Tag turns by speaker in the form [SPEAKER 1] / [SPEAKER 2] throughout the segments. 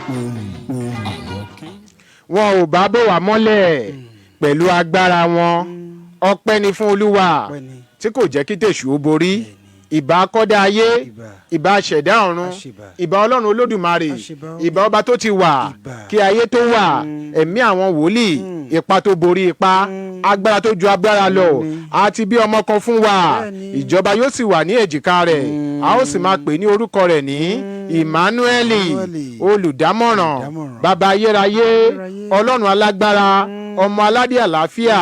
[SPEAKER 1] Ohùn àwọn kérúbù.
[SPEAKER 2] Wọn ò bá bò wá mọ́lẹ̀ pẹ̀lú agbára wọn. Ọpẹ́ ni fún Olúwa
[SPEAKER 3] Ọpẹ́ ni.
[SPEAKER 2] tí kò jẹ́ kí tèṣù ó borí. Ìbà akọ́dá ayé,
[SPEAKER 3] Ìbà.
[SPEAKER 2] ìbà ṣẹ̀dá ọ̀run,
[SPEAKER 3] Àṣìbà.
[SPEAKER 2] ìbà Ọlọ́run Olódùmarè,
[SPEAKER 3] Àṣìbà o.
[SPEAKER 2] ìbà ọba tó ti wà
[SPEAKER 3] Ìbà.
[SPEAKER 2] kí ayé tó wà, ẹ̀mí àwọn wòlíì, ipa tó borí ipa, agbára tó ju agbára lọ. Àti bí ọmọ kan fún wa,
[SPEAKER 3] Bẹ́ẹ̀ni.
[SPEAKER 2] ìjọba yóò sì wà ní èjìká rẹ̀. A ó sì máa pè ní orúkọ rẹ̀ ní Emmanueli,
[SPEAKER 3] Emmanueli,
[SPEAKER 2] olùdámọ̀ràn,
[SPEAKER 3] Olùdámọ̀ràn.
[SPEAKER 2] bàbá ayérayé,
[SPEAKER 3] Ayérayé.
[SPEAKER 2] Ọlọ́run alágbára, ọmọ aládé àlàáfíà.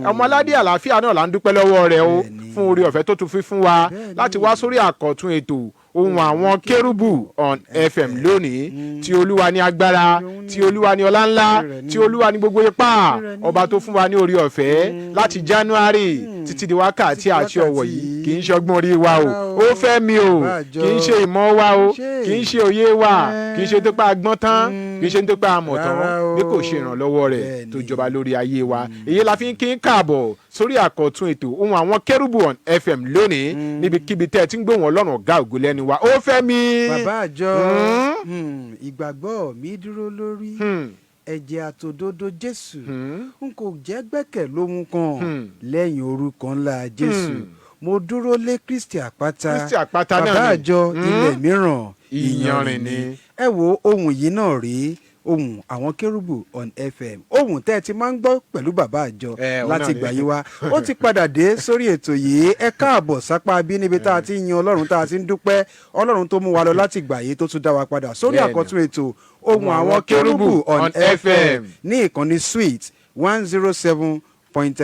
[SPEAKER 2] Ọmọ aládé àlàáfíà náà là ń dúpẹ́ lọ́wọ́ rẹ̀ o fún oore ọ̀fẹ́ tó tún fi fún wa láti wá sórí àkọ́tún ètò Ohùn Àwọn Kérúbù on FM lónìí. Tí Olúwa ní agbára, tí Olúwa ní ọlá ńlá, tí Olúwa ní gbogbo ipá, ọba tó fún wa ní oore ọ̀fẹ́ láti January títí di wákàtí àti ọ̀wọ̀ yìí. Kì í ṣe ọgbọ́n orí wa o, ó fẹ́ mi o, kì í ṣe ìmọ̀ wa o, kì í ṣe òye wa, kì í ṣe tó pa agbọ́n tán, kì í ṣe tó pa amọ̀ tán,
[SPEAKER 3] Rárá o.
[SPEAKER 2] bí kò ṣe ìrànlọ́wọ́ rẹ̀ tó jọba lórí ayé wa. Èyí la fi ń kí ń káàbọ̀ sórí àkọ́tún ètò Ohùn Àwọn Kérúbù on FM lónìí, níbikíbi tẹ́ ẹ ti ń gbóhùn Ọlọ́run ọ̀gá ògo lẹ́nu wa. Ó fẹ́ mi.
[SPEAKER 3] Bàbá àjọ, ìgbàgbọ́ mi dúró lórí ẹ̀jẹ̀ àtòdodo Jésù. N kò jẹ́ gbẹ́kẹ̀ lóhun kan lẹ́yìn orúkọ ńlá Jésù. Mo dúró lé Kristi àpáta.
[SPEAKER 2] Kristi àpáta náà
[SPEAKER 3] Bàbá
[SPEAKER 2] ni.
[SPEAKER 3] àjọ, ilẹ̀ mìíràn
[SPEAKER 2] ìyanrìn ni.
[SPEAKER 3] Ẹ wo ohun yìí náà rí, Ohùn Àwọn Kérúbù on FM, ohun tẹ́ ẹ ti máa ń gbọ́ pẹ̀lú bàbá àjọ
[SPEAKER 2] Ẹ, òun
[SPEAKER 3] láti
[SPEAKER 2] náà ni.
[SPEAKER 3] gbà yí wá, ó ti padà dé sórí ètò yìí. Ẹ káàbọ̀ sápá bí níbi tá a ti ń yan Ọlọ́run, tá a ti ń dúpẹ́ Ọlọ́run tó mú wa lọ láti gbà yìí, tó tún dá wa padà sórí àkọ́tún ètò Ohùn Àwọn Kérúbù on FM ní ìkànnì Sweet 107 point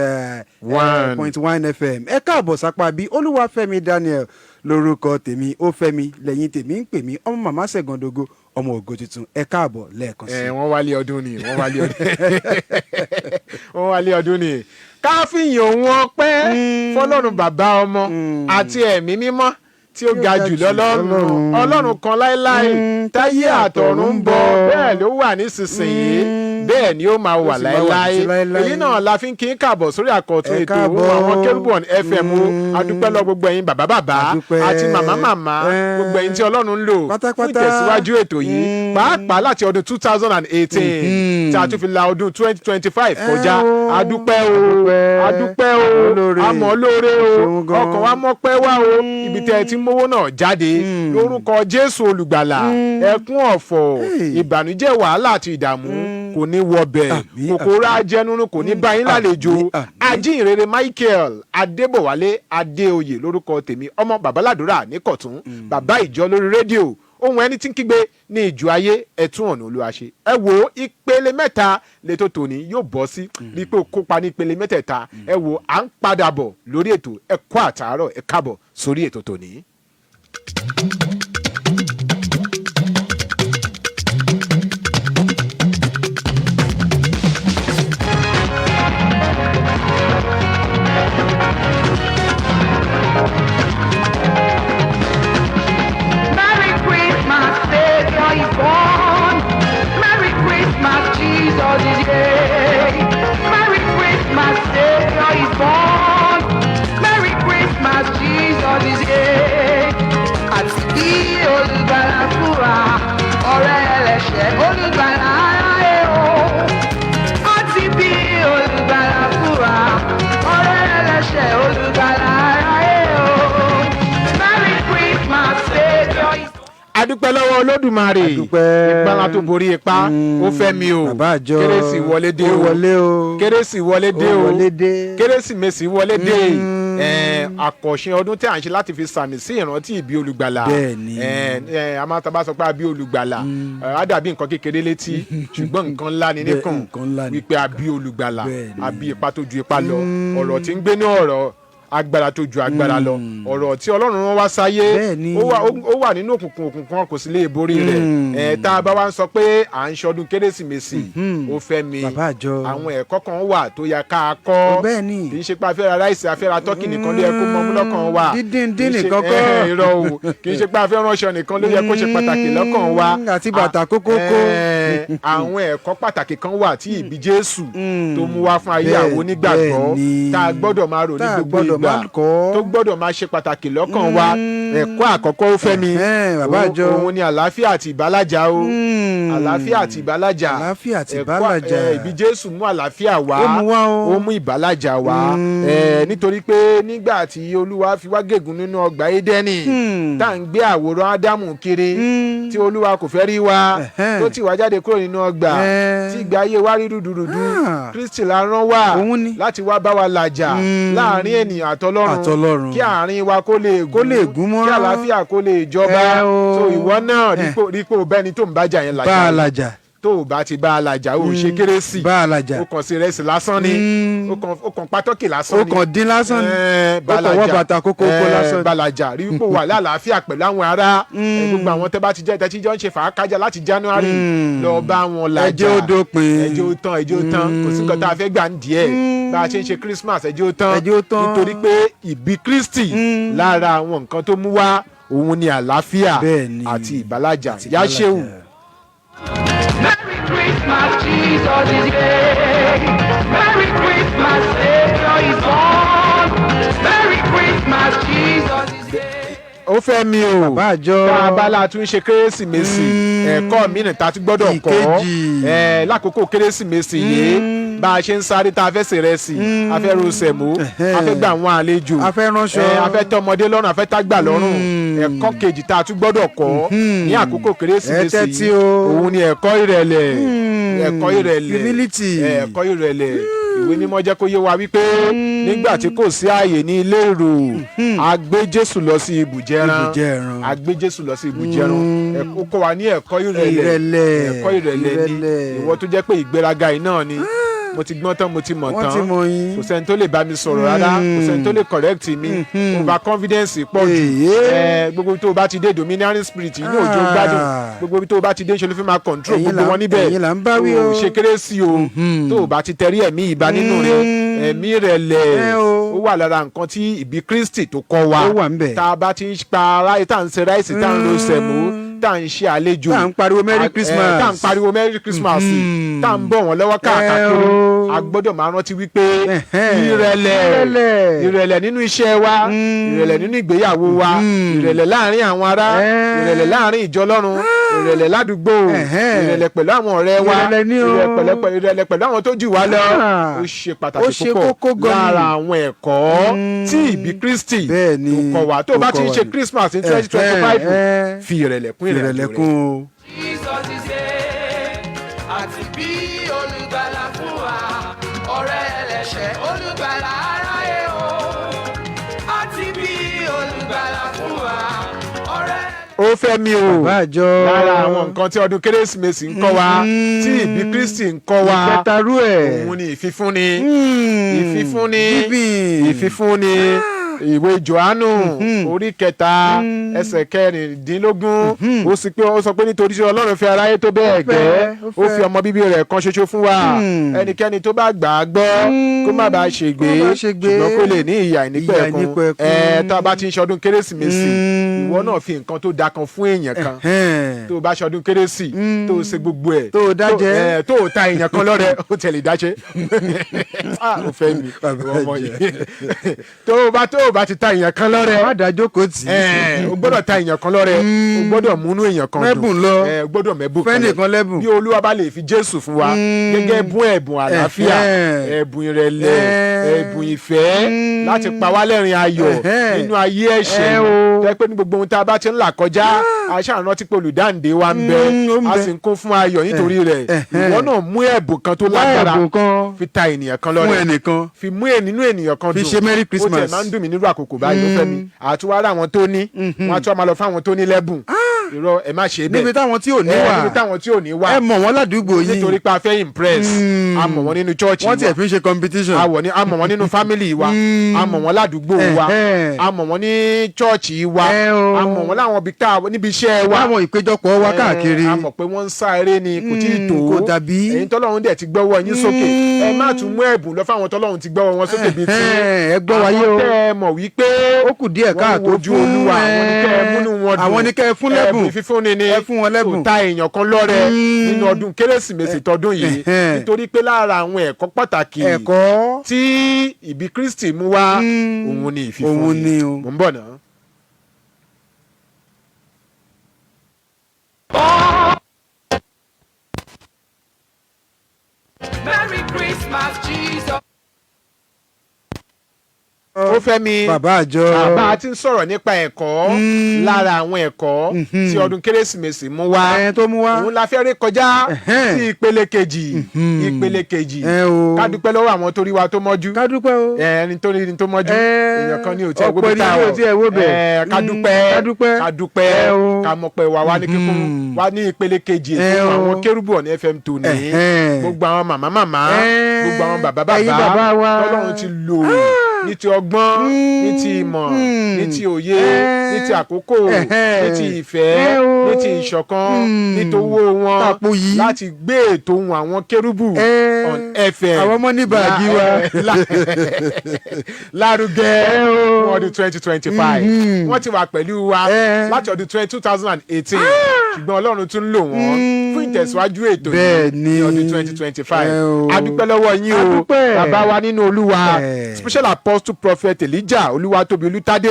[SPEAKER 2] one.
[SPEAKER 3] point one FM. Ẹ káàbọ̀ sápá bí. Olúwafẹ́mi Daniel lórúkọ tèmi, ó fẹ́mi lẹ́yìn tèmi ń pè mí, ọmọ màmá Ṣẹ̀gàndógó, ọmọ ògo tuntun. Ẹ káàbọ̀ lẹ́ẹ̀kan sí.
[SPEAKER 2] Ẹ wọ́n wálé ọdún ni, wọ́n wálé ọdún, wọ́n wálé ọdún ni. Ká fìyìn òun ọpẹ́ fọ́lọ́run Bàbá, Ọmọ àti Ẹ̀mí Mímọ́ tí ó ga jù lọ́lọ́run, Ọlọ́run kan láéláé, táyé àtọ̀run ń bọ. Bẹ́ẹ̀ ló wà nísinsìnyí, bẹ́ẹ̀ ni ó máa wà
[SPEAKER 3] Ó sì máa wà
[SPEAKER 2] láéláé.
[SPEAKER 3] títí láéláé.
[SPEAKER 2] Èyí náà la fi ń kí n káàbọ̀ sórí àkọ́tún
[SPEAKER 3] Ẹ
[SPEAKER 2] ètò
[SPEAKER 3] káàbọ̀.
[SPEAKER 2] Àwọn Kérúbù on FM o. Adúpẹ́ lọ gbogbo ẹ̀yin bàbá bàbá
[SPEAKER 3] Adúpẹ́.
[SPEAKER 2] àti màmá màmá, gbogbo ẹ̀yin tí Ọlọ́run ń lò fún
[SPEAKER 3] Pátápátá.
[SPEAKER 2] ìtẹ̀síwájú ètò yìí, pàápàá láti ọdún 2018 tí a tún fi la ọdún 2025 kọjá.
[SPEAKER 3] O.
[SPEAKER 2] Adúpẹ́ o.
[SPEAKER 3] Adúpẹ́.
[SPEAKER 2] Adúpẹ́ o.
[SPEAKER 3] Olóore.
[SPEAKER 2] Àmọ́ lóore o.
[SPEAKER 3] Ṣeun gan.
[SPEAKER 2] Ọkàn wa mọ́pẹ́ wá o. Ibi tẹ́ ẹ ti ń mówó náà jáde, lórúkọ Jésù Olùgbàlà, ẹkún ọ̀fọ̀,
[SPEAKER 3] Hey.
[SPEAKER 2] ìbànújẹ́, wàhálà àti ìdààmú kò ní wọbẹ̀.
[SPEAKER 3] Àmín,
[SPEAKER 2] Kòkòrò ajẹnurun kò ní bá yín lálejò.
[SPEAKER 3] Àmín, àmín.
[SPEAKER 2] Ajínrere Michael Adébọ̀wálé Adéoyè lórúkọ tèmi, ọmọ babaládùúrà níkọ̀tún, bàbá ìjọ lórí rédíò, ohun ẹni tí ń kígbe ní ìjọ ayé, ẹtún ọ̀nà Olúwa ṣe. Ẹ wo ìpele mẹ́ta lẹ́tọ̀ tòní yóò bọ́ sí, rí i pé o kópa ní ìpele mẹ́tẹ̀ẹ̀ta. Ẹ wo, à ń padà bọ̀ lórí ètò. Ẹ kú àtàárọ̀, ẹ káàbọ̀ sórí ètò tòní.
[SPEAKER 4] Merry Christmas, Savior is born. Merry Christmas, Jesus is here. Merry Christmas, Savior is born. Merry Christmas, Jesus is here. Àti bí olùgbàlà fún wa, ọ̀rẹ́ ẹlẹ́ṣẹ̀, olùgbàlà aráyé o. Àti bí olùgbàlà fún wa, ọ̀rẹ́ ẹlẹ́ṣẹ̀, olùgbàlà aráyé o. Merry Christmas, Savior is born.
[SPEAKER 2] Adúpẹ́ lọ́wọ́ Olódùmarè.
[SPEAKER 3] Adúpẹ́.
[SPEAKER 2] Ipá ńlá tó borí ipá. Ó fẹ́ mi o.
[SPEAKER 3] Bàbá àjọ.
[SPEAKER 2] Kérésì wọlé dé
[SPEAKER 3] Ó
[SPEAKER 2] o.
[SPEAKER 3] wọlé o.
[SPEAKER 2] Kérésì wọlé dé
[SPEAKER 3] Ó
[SPEAKER 2] o.
[SPEAKER 3] wọlé dé.
[SPEAKER 2] Kérésìmesì wọlé dé. Àkànṣe ọdún tí à ń ṣe láti fi sàmì sí ìrántí ìbí Olùgbàlà. A máa taba sọ pé a bí Olùgbàlà, á dàbí nǹkan kékeré létí, ṣùgbọ́n nǹkan ńlá ni níkùn
[SPEAKER 3] Nǹkan ńlá ni.
[SPEAKER 2] wípé a bí Olùgbàlà, a bí ipa tó ju ipa lọ, ọ̀rọ̀ tí ń gbé ní ọ̀rọ̀, agbára tó ju agbára lọ, ọ̀rọ̀ tí Ọlọ́run rán wá sáyé. Ó wà nínú òkùnkùn, òkùnkùn kò sì lè borí rẹ̀. Ẹ tá a bá wá ń sọ pé à ń ṣọdún Kérésìmesì, ó fẹ́ mi,
[SPEAKER 3] Bàbá àjọ.
[SPEAKER 2] àwọn ẹ̀kọ́ kan wà tó yẹ ká kọ́. Kì í ṣe pé a fẹ́ ra rice, a fẹ́ ra turkey nìkan ló yẹ kó mọ́ mú lọ́kàn wa.
[SPEAKER 3] Dídín
[SPEAKER 2] Kì í ṣe-
[SPEAKER 3] nìkan kọ́.
[SPEAKER 2] Irọ́ o, kì í ṣe pé a fẹ́ ránṣọ nìkan ló yẹ kó ṣe pàtàkì lọ́kàn wa.
[SPEAKER 3] Àti bàtà kókókó.
[SPEAKER 2] Àwọn ẹ̀kọ́ pàtàkì kan wà tí ìbí Jésù tó mú wá fún ayé àwọn onígbàgbọ́ tá a gbọ́dọ̀ máa rò ní
[SPEAKER 3] Tá a
[SPEAKER 2] gbogbo
[SPEAKER 3] gbọ́dọ̀
[SPEAKER 2] ìgbà. ìgbà
[SPEAKER 3] má kọ́.
[SPEAKER 2] tó gbọ́dọ̀ máa ṣe pàtàkì lọ́kàn wa. Ẹ̀kọ́ àkọ́kọ́, ó fẹ́ mi,
[SPEAKER 3] Bàbá àjọ.
[SPEAKER 2] òun ni àlàáfíà àti ìbálàjà o. Àlàáfíà àti ìbálàjà.
[SPEAKER 3] Àlàáfíà àti ìbálàjà.
[SPEAKER 2] Ìbí Jésù mú àlàáfíà wá.
[SPEAKER 3] Ó mú wá o.
[SPEAKER 2] Ó mú ìbálàjà wá, nítorí pé nígbà tí Olúwa fi wá gégùn nínú ọgbà Édẹ́nì, tá à ń gbé àwòrán Ádámù kiri, tí Olúwa kò fẹ́ rí wa, tó tì wá jáde kúrò nínú ọgbà, tí ìgbé ayé wa rí rúdurùdu, Kristi la rán wá
[SPEAKER 3] Òun ni.
[SPEAKER 2] láti wá bá wa làjà láàrin ènìyàn àtọlọ́run,
[SPEAKER 3] Àtọlọ́run.
[SPEAKER 2] kí àárín wa kó lè
[SPEAKER 3] Kó lè gún mọ́rán.
[SPEAKER 2] kí àlàáfíà kó lè jọba.
[SPEAKER 3] Ẹ o.
[SPEAKER 2] So ìwọ náà, rípò bẹ́ni tó ń bájà yẹn
[SPEAKER 3] Bá
[SPEAKER 2] làjà.
[SPEAKER 3] a làjà.
[SPEAKER 2] Tó o bá ti bá a làjà, o ò ṣe kérésì.
[SPEAKER 3] Bá a làjà.
[SPEAKER 2] O kàn sí rẹsì lásán ni. O kàn pa turkey lásán
[SPEAKER 3] Ó
[SPEAKER 2] ni.
[SPEAKER 3] kàn dín lásán ni. Ó kàn wọ́ bàtà kókó kó lásán ni.
[SPEAKER 2] Balaja, rí wípé wà lálàáfíà pẹ̀lú àwọn ará. Gbogbo àwọn tẹ́ bá ti jẹ́ tẹ́tí jọ ń ṣe fàákájà láti January, lọ bá wọn làjà.
[SPEAKER 3] Ẹ jẹ́ ó dópin.
[SPEAKER 2] Ẹ jẹ́ ó tán, ẹ jẹ́ ó tán. Kò sí nǹkan tá a fẹ́ gbà ń díẹ̀ bá a ṣe ń ṣe Christmas. Ẹ jẹ́ ó tán.
[SPEAKER 3] Ẹ jẹ́ ó tán.
[SPEAKER 2] Nítorí pé ìbí Kristi, lára àwọn nǹkan tó mú wá, òun ni àlàáfíà àti ìbálàjà.
[SPEAKER 3] Àti
[SPEAKER 2] Yáṣẹ́wù.
[SPEAKER 3] ìbálàjà.
[SPEAKER 4] Merry Christmas, Jesus is here. Merry Christmas, Savior is born. Merry Christmas, Jesus is here.
[SPEAKER 2] Ó fẹ́ mi o.
[SPEAKER 3] Bàbá àjọ.
[SPEAKER 2] Tá a bá la tún ṣe kérésìmesì, ẹ̀kọ́ mìíràn tá a tún gbọ́dọ̀ kọ́
[SPEAKER 3] Ìkejì.
[SPEAKER 2] Lákòókò kérésìmesì yìí, bá a ṣe ń sáré tá a fẹ́ ṣèrẹsì, a fẹ́ ro sẹ̀mó, a fẹ́ gba àwọn àlejò,
[SPEAKER 3] A fẹ́ ránṣọ.
[SPEAKER 2] A fẹ́ tọmọdé lọ́rùn, a fẹ́ tágbà lọ́rùn, ẹ̀kọ́ kejì tá a tún gbọ́dọ̀ kọ́ ní àkókò kérésìmesì
[SPEAKER 3] Ẹ tẹ́tí
[SPEAKER 2] yìí,
[SPEAKER 3] o.
[SPEAKER 2] òun ni ẹ̀kọ́ ìrẹ̀lẹ̀, ẹ̀kọ́ ìrẹ̀lẹ̀.
[SPEAKER 3] Humility.
[SPEAKER 2] Ẹ̀kọ́ ìrẹ̀lẹ̀. Ìwé Mímọ́ jẹ́ kó yé wa wípé nígbà tí kò sí ààyè ní ilé èrò, a gbé Jésù lọ sí ibùjẹran.
[SPEAKER 3] Ibùjẹran.
[SPEAKER 2] A gbé Jésù lọ sí ibùjẹran. Ó kọ́ wa ní ẹ̀kọ́ ìrẹ̀lẹ̀.
[SPEAKER 3] Ìrẹ̀lẹ̀.
[SPEAKER 2] Ẹ̀kọ́ ìrẹ̀lẹ̀ ni.
[SPEAKER 3] Ìrẹ̀lẹ̀.
[SPEAKER 2] Ìwọ tó jẹ́ pé ìgbéraga yìí náà ni, mo ti gbọ́n tán, mo ti mọ̀
[SPEAKER 3] Wọ́n
[SPEAKER 2] tán,
[SPEAKER 3] ti mọ̀ yín.
[SPEAKER 2] kò sẹ́ni tó lè bá mi sọ̀rọ̀ rárá, kò sẹ́ni tó lè correct mi, over confidence pọ̀ jù.
[SPEAKER 3] Èyí.
[SPEAKER 2] Gbogbo tó o bá ti dé, domineering spirit inú òjò gbádùn. Gbogbo ibi tó o bá ti dé, ṣe ló fi máa control
[SPEAKER 3] Ẹ̀yin
[SPEAKER 2] gbogbo wọn níbẹ̀.
[SPEAKER 3] Ẹ̀yin là ń bá wí o.
[SPEAKER 2] O ṣe kérésì o, tó o bá ti tẹrí ẹ̀mí ìbá nínú rẹ, ẹ̀mí ìrẹ̀lẹ̀,
[SPEAKER 3] Ẹ o.
[SPEAKER 2] ó wà lára nǹkan tí ìbí Kristi tó kọ́ wa.
[SPEAKER 3] Ó wà ńbẹ̀.
[SPEAKER 2] Tá a bá ti ń pa ara, tá à ń ṣe rice, tá à ń lo sẹ̀mó, tá à ń ṣe àlejò,
[SPEAKER 3] Tá à ń pariwo Merry Christmas.
[SPEAKER 2] Tá à ń pariwo Merry Christmas, tá à ń bọ̀ wọ́n lọ́wọ́ káàkiri,
[SPEAKER 3] Ẹ o.
[SPEAKER 2] a gbọ́dọ̀ máa rántí wípé ìrẹ̀lẹ̀,
[SPEAKER 3] Ìrẹ̀lẹ̀.
[SPEAKER 2] ìrẹ̀lẹ̀ nínú iṣẹ́ wa, ìrẹ̀lẹ̀ nínú ìgbéyàwó wa, ìrẹ̀lẹ̀ láàrin àwọn ará, ìrẹ̀lẹ̀ láàrin ìjọ Ọlọ́run, ìrẹ̀lẹ̀ ládùúgbò, ìrẹ̀lẹ̀ pẹ̀lú àwọn ọ̀rẹ́ wa,
[SPEAKER 3] Ìrẹ̀lẹ̀ ni o.
[SPEAKER 2] ìrẹ̀lẹ̀ pẹ̀lú àwọn tó jù wá lọ, ó ṣe pàtàkì
[SPEAKER 3] Ó ṣe
[SPEAKER 2] púpọ̀.
[SPEAKER 3] kókó gan ni.
[SPEAKER 2] Lára àwọn ẹ̀kọ́ tí ìbí Kristi
[SPEAKER 3] Bẹ́ẹ̀ ni,
[SPEAKER 2] tó kọ́ wa, tó bá
[SPEAKER 3] tó
[SPEAKER 2] ti ń
[SPEAKER 3] kọ́ wa
[SPEAKER 2] ṣe
[SPEAKER 3] ni.
[SPEAKER 2] Christmas ní 2025, fi ìrẹ̀lẹ̀ kún ìrìnàjò
[SPEAKER 3] Ìrẹ̀lẹ̀
[SPEAKER 2] rẹ̀.
[SPEAKER 3] kún o.
[SPEAKER 4] Jesus is here. Àti bí olùgbàlà fún wa, ọ̀rẹ́ ẹlẹ́ṣẹ̀, olùgbàlà aráyé o. Àti bí olùgbàlà fún wa, ọ̀rẹ́.
[SPEAKER 2] Ó fẹ́ mi o.
[SPEAKER 3] Bàbá àjọ.
[SPEAKER 2] Lára àwọn nǹkan tí ọdún kérésìmesì ń kọ́ wa, tí ìbí Kristi ń kọ́ wa,
[SPEAKER 3] Ìkẹtarú ẹ̀.
[SPEAKER 2] òun ni ìfifúnni, ìfifúnni.
[SPEAKER 3] Giving.
[SPEAKER 2] Ìfifúnni. Ìwé Johannu orí 3, ẹsẹ̀ 16, ó sì pé, ó sọ pé nítorí tí Ọlọ́run fi aráyé tó bẹ́ẹ̀ gẹ́,
[SPEAKER 3] Ó
[SPEAKER 2] ó
[SPEAKER 3] fẹ́.
[SPEAKER 2] fi ọmọ bíbí rẹ̀ kan ṣoṣo fún wa, ẹnikẹ́ni tó bá gbà á gbọ́ kó má bàa ṣègbé,
[SPEAKER 3] Kó má bàa ṣègbé.
[SPEAKER 2] ṣùgbọ́n kó lè ní ìyè àìnípẹ̀kun.
[SPEAKER 3] Àìnípẹ̀kun.
[SPEAKER 2] Ẹ tá a bá ti ń ṣọdún kérésìmesì, ìwọ náà fi nǹkan tó da kan fún èèyàn kan. Tó o bá ṣọdún kérésì, tó o ṣe gbogbo ẹ̀,
[SPEAKER 3] Tó o dájẹ́.
[SPEAKER 2] Tó o ta èèyàn kan lọ́rẹ, ó tẹ̀lé dájẹ́. Ah, ó fẹ́ mi, ìwọ ọmọ yìí, tó o bá ti ta èèyàn kan lọ́rẹ,
[SPEAKER 3] Má dá jókòó tì í.
[SPEAKER 2] O gbọ́dọ̀ ta èèyàn kan lọ́rẹ, o gbọ́dọ̀ múnú èèyàn kan dùn.
[SPEAKER 3] Mẹ́bùn lọ.
[SPEAKER 2] O gbọ́dọ̀ mẹ́bùn kan lọ.
[SPEAKER 3] Fẹ́nìkan lẹ́bùn.
[SPEAKER 2] Bí Olúwa bá lè fi Jésù fún wa gẹ́gẹ́ bún ẹ̀bùn àlàáfíà, ẹ̀bùn ìrẹ̀lẹ̀, ẹ̀bùn ìfẹ́, láti pa wá lẹ́rìn ayọ̀ nínú ayé ẹ̀ṣẹ̀,
[SPEAKER 3] Ẹ o.
[SPEAKER 2] jẹ́ pé ní gbogbo ohun tá a bá ti ń là kọjá, a ṣáà rántí pé olùdáǹdè wa ń bẹ,
[SPEAKER 3] Ó ń
[SPEAKER 2] a
[SPEAKER 3] bẹ.
[SPEAKER 2] sì ń kún fún ayọ̀ nítorí rẹ̀. Ìwọ náà mú ẹ̀bùn kan tó
[SPEAKER 3] Wá
[SPEAKER 2] lágbára,
[SPEAKER 3] ẹ̀bùn kan
[SPEAKER 2] fi ta ènìyàn kan
[SPEAKER 3] fún
[SPEAKER 2] lọ́rẹ,
[SPEAKER 3] ẹnìkan.
[SPEAKER 2] fi mú nínú ènìyàn kan
[SPEAKER 3] Fi
[SPEAKER 2] dùn.
[SPEAKER 3] ṣe Merry
[SPEAKER 2] Ó tiẹ̀
[SPEAKER 3] Christmas.
[SPEAKER 2] máa ń dùn mí nírú àkókò báyìí, ó fẹ́ mi àtúwárà àwọn tó ní, wọn á tún máa lọ fáwọn tó ní lẹ́bùn. Irọ́, ẹ má ṣe bẹ́ẹ̀.
[SPEAKER 3] Níbi táwọn tí ò ní wà.
[SPEAKER 2] Níbi táwọn tí ò ní wà.
[SPEAKER 3] Ẹ mọ̀ wọ́n ládùúgbò yìí.
[SPEAKER 2] Nítorí pé a fẹ́ impress, a mọ̀ wọ́n nínú church
[SPEAKER 3] Wọ́n tiẹ̀
[SPEAKER 2] wa,
[SPEAKER 3] fi ń ṣe competition.
[SPEAKER 2] a mọ̀ wọ́n nínú family wa, a mọ̀ wọ́n ládùúgbò wa, a mọ̀ wọ́n ní church wa,
[SPEAKER 3] Ẹ o.
[SPEAKER 2] a mọ̀ wọ́n láwọn ibi tá níbi iṣẹ́ wa,
[SPEAKER 3] Láwọn ìpéjọpọ̀ wa káàkiri.
[SPEAKER 2] A mọ̀ pé wọ́n ń sá eré ni, kò tí ì tó.
[SPEAKER 3] Kò dàbí.
[SPEAKER 2] Ẹ̀yin tọ́lọ́run dẹ̀ ti gbọ́wọ́ yín sókè, ẹ má tún mú ẹ̀bùn lọ fáwọn tọ́lọ́run ti gbọ́wọ́ wọn sókè bíi tí
[SPEAKER 3] Ẹ gbọ́ wáyé o.
[SPEAKER 2] àwọn tẹ́ ẹ mọ̀ wípé
[SPEAKER 3] Ó kù díẹ̀
[SPEAKER 2] wọ́n
[SPEAKER 3] káàtó
[SPEAKER 2] wojú
[SPEAKER 3] fún,
[SPEAKER 2] Olúwa, àwọn ní kẹ́ ẹ múnú wọn dùn.
[SPEAKER 3] Àwọn ní kẹ́ ẹ fún lẹ́bùn. lẹ́bùn.
[SPEAKER 2] Ẹ̀bùn fífúnni ni.
[SPEAKER 3] Ẹ fún wọn lẹ́bùn.
[SPEAKER 2] Tó ta èèyàn kan lọ́rẹ nínú ọdún Kérésìmesì tọdún yìí, nítorí pé lára àwọn ẹ̀kọ́ pàtàkì
[SPEAKER 3] ẹ̀kọ́
[SPEAKER 2] tí ìbí Kristi mú wá, òun ni ìfífúnni.
[SPEAKER 3] Òun ni o.
[SPEAKER 2] Mò ń bọ̀ náà.
[SPEAKER 4] Merry Christmas, Jesus.
[SPEAKER 2] Ó fẹ́ mi.
[SPEAKER 3] Bàbá àjọ.
[SPEAKER 2] Bàbá ti ń sọ̀rọ̀ nípa ẹ̀kọ́, lára àwọn ẹ̀kọ́ tí ọdún Kérésìmesì mú wá,
[SPEAKER 3] Ẹ tó mú wá.
[SPEAKER 2] òun la fẹ́ rí kọjá sí ìpele kejì, ìpele kejì.
[SPEAKER 3] Ẹ o.
[SPEAKER 2] Ká dúpẹ́ lọ́wọ́ àwọn tó rí wa tó mọ́jú.
[SPEAKER 3] Ká dúpẹ́ o.
[SPEAKER 2] Ẹni tó rí ni tó mọ́jú. Èèyàn kan ní ò tí ẹ wo
[SPEAKER 3] Ọ̀pọ̀
[SPEAKER 2] bí tá
[SPEAKER 3] ènìyàn ò tiẹ̀ wo bẹ̀.
[SPEAKER 2] Ká dúpẹ́.
[SPEAKER 3] Ká dúpẹ́.
[SPEAKER 2] Ká dúpẹ́.
[SPEAKER 3] Ẹ o.
[SPEAKER 2] Ká mọpẹ́ wa wá ní kíkún wá ní ìpele kejì
[SPEAKER 3] Ẹ
[SPEAKER 2] ètò
[SPEAKER 3] o.
[SPEAKER 2] àwọn Kérúbù on FM tòní. Gbogbo àwọn màmá màmá, gbogbo àwọn bàbá
[SPEAKER 3] Ẹ̀yin
[SPEAKER 2] bàbá
[SPEAKER 3] bàbá wa.
[SPEAKER 2] tọ́lọ́run ti lò ní ti ọgbọ́n, ní ti ìmọ̀, ní ti òye, ní ti àkókò, ní ti ìfẹ́,
[SPEAKER 3] Ẹ o.
[SPEAKER 2] ní ti ìṣọ̀kan, ní ti owó wọn
[SPEAKER 3] Tàpò yìí.
[SPEAKER 2] láti gbé ètò ohun àwọn Kérúbù on FM
[SPEAKER 3] Àwọn ọmọ ní báàgì wa.
[SPEAKER 2] lárugẹ
[SPEAKER 3] o.
[SPEAKER 2] fún ọdún 2025. Wọ́n ti wà pẹ̀lú wa láti ọdún 2018, ṣùgbọ́n Ọlọ́run tún lò wọ́n fún ìtẹ̀síwájú ètò yìí ní ọdún 2025.
[SPEAKER 3] Ẹ o.
[SPEAKER 2] A dúpẹ́ lọ́wọ́ yín o.
[SPEAKER 3] A dúpẹ́.
[SPEAKER 2] Bàbá wa nínú Olúwa, Special Apostle Prophet Elijah Olúwatóbi Olútádé,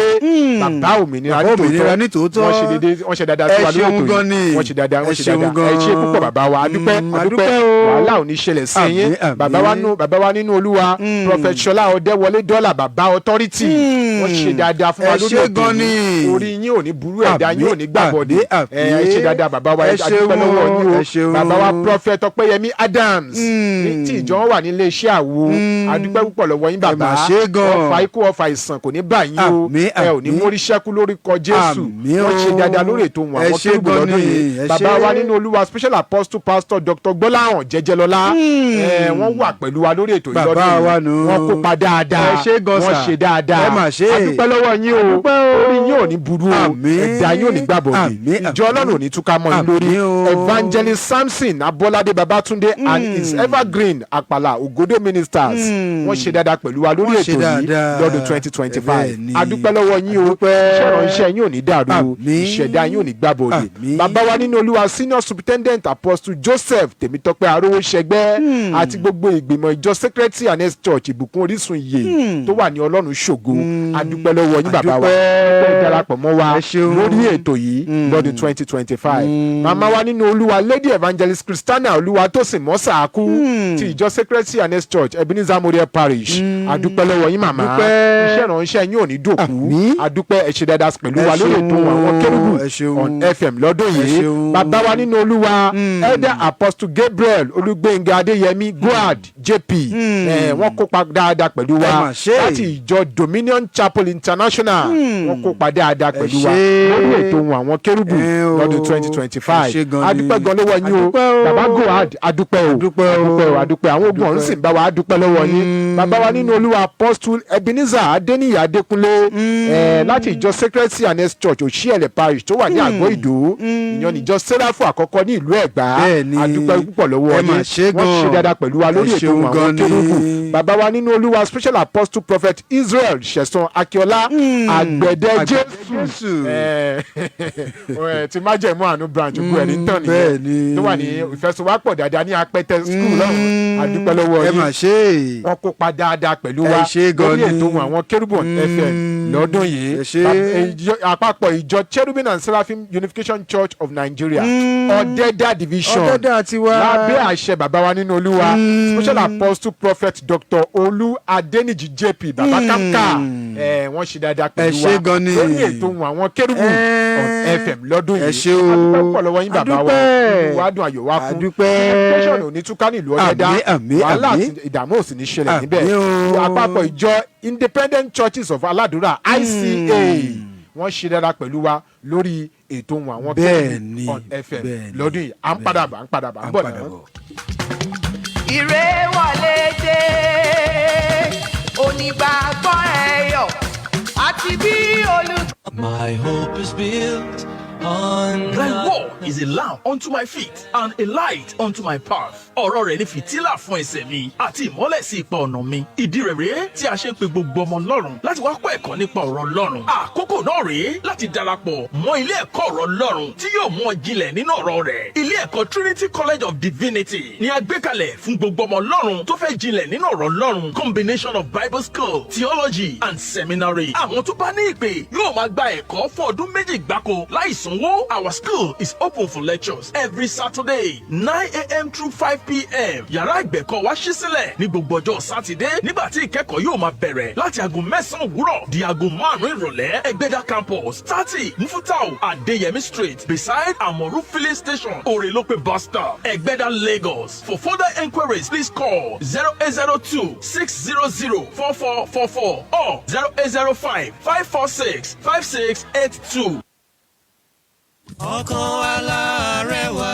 [SPEAKER 2] bàbá òmìnira.
[SPEAKER 3] Bàbá òmìnira nítòótọ́.
[SPEAKER 2] Wọ́n ṣe déédéé, wọ́n ṣe dáadáa sí
[SPEAKER 3] Ẹ
[SPEAKER 2] wa lórí
[SPEAKER 3] ṣeun
[SPEAKER 2] ètò
[SPEAKER 3] gan
[SPEAKER 2] yìí.
[SPEAKER 3] ni.
[SPEAKER 2] Wọ́n ṣe dáadáa, wọ́n
[SPEAKER 3] Ẹ
[SPEAKER 2] ṣe
[SPEAKER 3] ṣeun
[SPEAKER 2] dáadáa. Ẹ ṣe
[SPEAKER 3] gan.
[SPEAKER 2] púpọ̀, bàbá wa. A dúpẹ́.
[SPEAKER 3] Mm,
[SPEAKER 2] A dúpẹ́.
[SPEAKER 3] a dúpẹ́ o.
[SPEAKER 2] Wàhálà ò ní ṣẹlẹ̀ sí yín.
[SPEAKER 3] Àmín, àmín.
[SPEAKER 2] Bàbá wa nínú Olúwa, Prophet Ṣọlá Ọdẹwọlé Dọ́là, bàbá authority, wọ́n ṣe dáadáa fún wa
[SPEAKER 3] Ẹ
[SPEAKER 2] lórí
[SPEAKER 3] ṣé
[SPEAKER 2] ètò
[SPEAKER 3] gan
[SPEAKER 2] yìí.
[SPEAKER 3] ni.
[SPEAKER 2] Orí yín ò ní burú, ẹ̀dá yín ò ní gbàbọ̀dé.
[SPEAKER 3] Àmín,
[SPEAKER 2] Ẹ ṣe dáadáa, bàbá wa.
[SPEAKER 3] Ẹ
[SPEAKER 2] A dúpẹ́ lọ́wọ́
[SPEAKER 3] ṣeun,
[SPEAKER 2] yín o.
[SPEAKER 3] ẹ ṣeun.
[SPEAKER 2] Bàbá wa Prophet Ọpẹ́yẹmí Adams ní tí ìjọ wà nílé iṣẹ́ àwo, a dúpẹ́ púpọ̀ lọ́wọ́ yín, bàbá.
[SPEAKER 3] Ẹ mà ṣe gan.
[SPEAKER 2] Ọfà ikú, ọfà ìsàn kò ní bà yín o.
[SPEAKER 3] Àmín,
[SPEAKER 2] Ẹ ò ní
[SPEAKER 3] àmín.
[SPEAKER 2] mórí ṣẹ́kú lórúkọ Jésù.
[SPEAKER 3] Àmín o.
[SPEAKER 2] Wọ́n ṣe dáadáa lórí ètò wọn
[SPEAKER 3] Ẹ
[SPEAKER 2] àwọn
[SPEAKER 3] ṣé
[SPEAKER 2] Kérúbù
[SPEAKER 3] gan
[SPEAKER 2] lọ́dún
[SPEAKER 3] ni,
[SPEAKER 2] yìí.
[SPEAKER 3] ẹ
[SPEAKER 2] Bàbá
[SPEAKER 3] ṣé.
[SPEAKER 2] wa nínú Olúwa, Special Apostle Pastor Dr. Gbọ́láhàn Jẹ́jẹ́lọ́lá, wọ́n wà pẹ̀lú wa lórí ètò yìí
[SPEAKER 3] Bàbá
[SPEAKER 2] lọ́dún
[SPEAKER 3] wa
[SPEAKER 2] yìí.
[SPEAKER 3] nù.
[SPEAKER 2] Wọ́n kópa dáadáa.
[SPEAKER 3] Ẹ ṣé gan
[SPEAKER 2] Wọ́n
[SPEAKER 3] sà.
[SPEAKER 2] ṣe dáadáa.
[SPEAKER 3] Ẹ mà ṣe.
[SPEAKER 2] A dúpẹ́ lọ́wọ́ yín o.
[SPEAKER 3] A dúpẹ́ o.
[SPEAKER 2] Orí yín ò ní burú o.
[SPEAKER 3] Àmín.
[SPEAKER 2] Ẹ̀dá yín ò ní gbàbọ̀dé.
[SPEAKER 3] Àmín,
[SPEAKER 2] Ìjọ
[SPEAKER 3] àmín.
[SPEAKER 2] Ọlọ́run ò ní túká mọ́ yín lórí.
[SPEAKER 3] Àmín o.
[SPEAKER 2] Evangelist Samson Abọ́ládé Babátúndé and his Evergreen Àpàlà Ògòdó Ministers, wọ́n ṣe dáadáa pẹ̀lú wa lórí
[SPEAKER 3] Wọ́n ṣe
[SPEAKER 2] ètò yìí
[SPEAKER 3] dáadáa.
[SPEAKER 2] lọ́dún 2025.
[SPEAKER 3] Bẹ́ẹ̀ ni.
[SPEAKER 2] A dúpẹ́ lọ́wọ́ yín o.
[SPEAKER 3] A dúpẹ́.
[SPEAKER 2] Iṣẹ́ ìránṣẹ́ yín ò ní dàrú o.
[SPEAKER 3] Àmín.
[SPEAKER 2] Ìṣẹ̀dá yín ò ní gbàbọ̀dé.
[SPEAKER 3] Àmín.
[SPEAKER 2] Bàbá wa nínú Olúwa, Senior Superintendent Apostle Joseph Tèmítọ́pẹ́ Arówóṣẹgbẹ́ àti gbogbo ìgbìmọ̀ ìjọ Sacred and Church Ìbùkún Orísun Ìyè tó wà ní Ọlọ́run ṣògo, a dúpẹ́ lọ́wọ́ yín, bàbá wa.
[SPEAKER 3] A dúpẹ́.
[SPEAKER 2] Ẹ darapọ̀ mọ́ wa
[SPEAKER 3] Ẹ ṣeun.
[SPEAKER 2] lórí ètò yìí lọ́dún 2025. Màmá wa nínú Olúwa, Lady Evangelist Christiana Olúwatósìn Mọ́sàákú ti ìjọ Sacred and Church Ebenezer Memorial Parish, a dúpẹ́ lọ́wọ́ yín, màmá.
[SPEAKER 3] Dúpẹ́.
[SPEAKER 2] Iṣẹ́ ìránṣẹ́ yín ò ní dòkú.
[SPEAKER 3] Àmín.
[SPEAKER 2] A dúpẹ́, ẹ ṣe dáadáa pẹ̀lú wa
[SPEAKER 3] Ẹ
[SPEAKER 2] lórí ètò
[SPEAKER 3] ṣeun.
[SPEAKER 2] àwọn Kérúbù
[SPEAKER 3] Ẹ ṣeun.
[SPEAKER 2] on FM lọ́dún
[SPEAKER 3] Ẹ
[SPEAKER 2] yìí.
[SPEAKER 3] ṣeun.
[SPEAKER 2] Bàbá wa nínú Olúwa, Elder Apostle Gabriel Olúgbénga Adéyẹmí Goad JP, wọ́n kópa dáadáa pẹ̀lú wa
[SPEAKER 3] Ẹ mà ṣe.
[SPEAKER 2] láti ìjọ Dominion Chapel International. Wọ́n kópa dáadáa pẹ̀lú wa
[SPEAKER 3] ṣé.
[SPEAKER 2] lórí ètò ohun àwọn Kérúbù
[SPEAKER 3] Ẹ o.
[SPEAKER 2] lọ́dún 2025.
[SPEAKER 3] Ẹ ṣé gan ni.
[SPEAKER 2] A dúpẹ́ gan lọ́wọ́ yín o.
[SPEAKER 3] A dúpẹ́ o.
[SPEAKER 2] Bàbá Goad, a dúpẹ́ o.
[SPEAKER 3] A dúpẹ́ o.
[SPEAKER 2] A dúpẹ́ o, a dúpẹ́. Àwọn ogun ọ̀run sì ń bá wa a dúpẹ́ lọ́wọ́ yín. Bàbá wa nínú Olúwa, Apostle Ebenezer Adéníyì Adékúnlé, láti ìjọ Sacred C&S Church Òṣìẹ̀lẹ̀ Parish tó wà ní Àgọ́ Ìdó, ìyẹn níjọ Sẹ́ráfù àkọ́kọ́ ní ìlú Ẹ̀gbá,
[SPEAKER 3] Bẹ́ẹ̀ ni.
[SPEAKER 2] a dúpẹ́ púpọ̀ lọ́wọ́
[SPEAKER 3] Ẹ mà
[SPEAKER 2] yín.
[SPEAKER 3] ṣé
[SPEAKER 2] Wọ́n ṣe
[SPEAKER 3] gan.
[SPEAKER 2] dáadáa pẹ̀lú wa lórí
[SPEAKER 3] Ẹ
[SPEAKER 2] ètò
[SPEAKER 3] ṣeun
[SPEAKER 2] àwọn
[SPEAKER 3] gan ni.
[SPEAKER 2] Kérúbù. Bàbá wa nínú Olúwa, Special Apostle Prophet Israel Ṣẹ̀san Akíọ́lá Àgbẹ̀dẹ Jésù, ti Májẹ̀mú Àánú branch ògùn ẹ̀rí tán
[SPEAKER 3] Bẹ́ẹ̀
[SPEAKER 2] nìyẹn,
[SPEAKER 3] ni.
[SPEAKER 2] tó wà ní ìfẹsowápọ̀ dáadáa ní Apẹtẹ school lọ́hùn, a dúpẹ́ lọ́wọ́
[SPEAKER 3] Ẹ
[SPEAKER 2] yín.
[SPEAKER 3] mà ṣe.
[SPEAKER 2] Wọ́n kópa dáadáa pẹ̀lú
[SPEAKER 3] Ẹ
[SPEAKER 2] wa
[SPEAKER 3] ṣé gan
[SPEAKER 2] lórí
[SPEAKER 3] ni.
[SPEAKER 2] ètò ohun àwọn Kérúbù on FM lọ́dún yìí.
[SPEAKER 3] Ẹ ṣé.
[SPEAKER 2] Àpapọ̀ ìjọ Cherubim and Seraphim Unification Church of Nigeria, Ọ̀dẹ́dà Division,
[SPEAKER 3] Ọ̀dẹ́dà tiwa.
[SPEAKER 2] lábẹ́ àṣẹ bàbá wa nínú Olúwa, Special Apostle Prophet Dr. Olú Adéníjì JP, bàbá Kamka, wọ́n ṣe dáadáa pẹ̀lú
[SPEAKER 3] Ẹ ṣé
[SPEAKER 2] wa
[SPEAKER 3] gan ni.
[SPEAKER 2] lórí ètò ohun àwọn Kérúbù on FM lọ́dún
[SPEAKER 3] Ẹ
[SPEAKER 2] yìí.
[SPEAKER 3] ṣé o.
[SPEAKER 2] A dúpẹ́ púpọ̀ lọ́wọ́ yín, bàbá wa.
[SPEAKER 3] A dúpẹ́.
[SPEAKER 2] Inú wa dùn, ayọ̀ wa kún.
[SPEAKER 3] A dúpẹ́.
[SPEAKER 2] Tẹsán ò ní túká nílùú Ọ̀dẹ́dá.
[SPEAKER 3] Àmín, àmín,
[SPEAKER 2] Wàhálà
[SPEAKER 3] àmín.
[SPEAKER 2] àti ìdààmú ò sì ní ṣẹlẹ̀
[SPEAKER 3] Àmín
[SPEAKER 2] níbẹ̀.
[SPEAKER 3] o.
[SPEAKER 2] Àpapọ̀ ìjọ Independent Churches of Aládùúrà, ICA, wọ́n ṣe dáadáa pẹ̀lú wa lórí ètò ohun àwọn
[SPEAKER 3] Bẹ́ẹ̀
[SPEAKER 2] Kérúbù
[SPEAKER 3] ni,
[SPEAKER 2] on FM
[SPEAKER 3] bẹ́ẹ̀ ni.
[SPEAKER 2] lọ́dún yìí. À ń padà bọ̀, à ń padà bọ̀, à
[SPEAKER 3] À
[SPEAKER 2] ń
[SPEAKER 3] ń
[SPEAKER 2] bọ̀
[SPEAKER 3] padà
[SPEAKER 2] náà.
[SPEAKER 3] bọ̀.
[SPEAKER 4] Ire wọlé dé, onígbàgbọ́ ẹ̀yọ̀ àti bí olú.
[SPEAKER 5] My hope is built Thy word is a lamp unto my feet and a light unto my path. Ọ̀rọ̀ rẹ̀ ni fìtílà fún ẹsẹ̀ mi àti ìmọ́lẹ̀ sí ipa ọ̀nà mi. Ìdí rẹ̀ rèé tí a ṣe ń pe gbogbo ọmọ Ọlọ́run láti wá kọ́ ẹ̀kọ́ nípa ọ̀rọ̀ Ọlọ́run. Àkókò náà rèé láti darapọ̀ mọ́ ilé ẹ̀kọ́ ọ̀rọ̀ Ọlọ́run tí yóò mú ọ jinlẹ̀ nínú ọ̀rọ̀ rẹ̀. Ilé ẹ̀kọ́ Trinity College of Divinity ni a gbé kalẹ̀ fún gbogbo ọmọ Ọlọ́run tó fẹ́ jinlẹ̀ nínú ọ̀rọ̀ Ọlọ́run. Combination of Bible school, theology and seminary. Àwọn tó bá ní ìpè yóò máa gba ẹ̀kọ́ fún ọdún 2 gbáko láì sanwó. Our school is open for lectures every Saturday 9 a.m. through 5 p.m. Yàrá ìgbẹ̀kọ́ wa ṣí sílẹ̀ ní gbogbo ọjọ́ Sátidé nígbà tí ìkẹ́kọ̀ọ́ yóò máa bẹ̀rẹ̀ láti aago 9 òwúrọ̀ di aago 5 ìrọ̀lẹ́. Ẹgbẹ́dá Campus, 30 Mufutau Adeyemi Street, beside Amoru Filling Station, Orelope Bus Stop, Ẹgbẹ́dá, Lagos. For further enquiries, please call 0802 600 4444 or 0805 546 5682.
[SPEAKER 6] Ọkàn wa láàárẹ̀ wá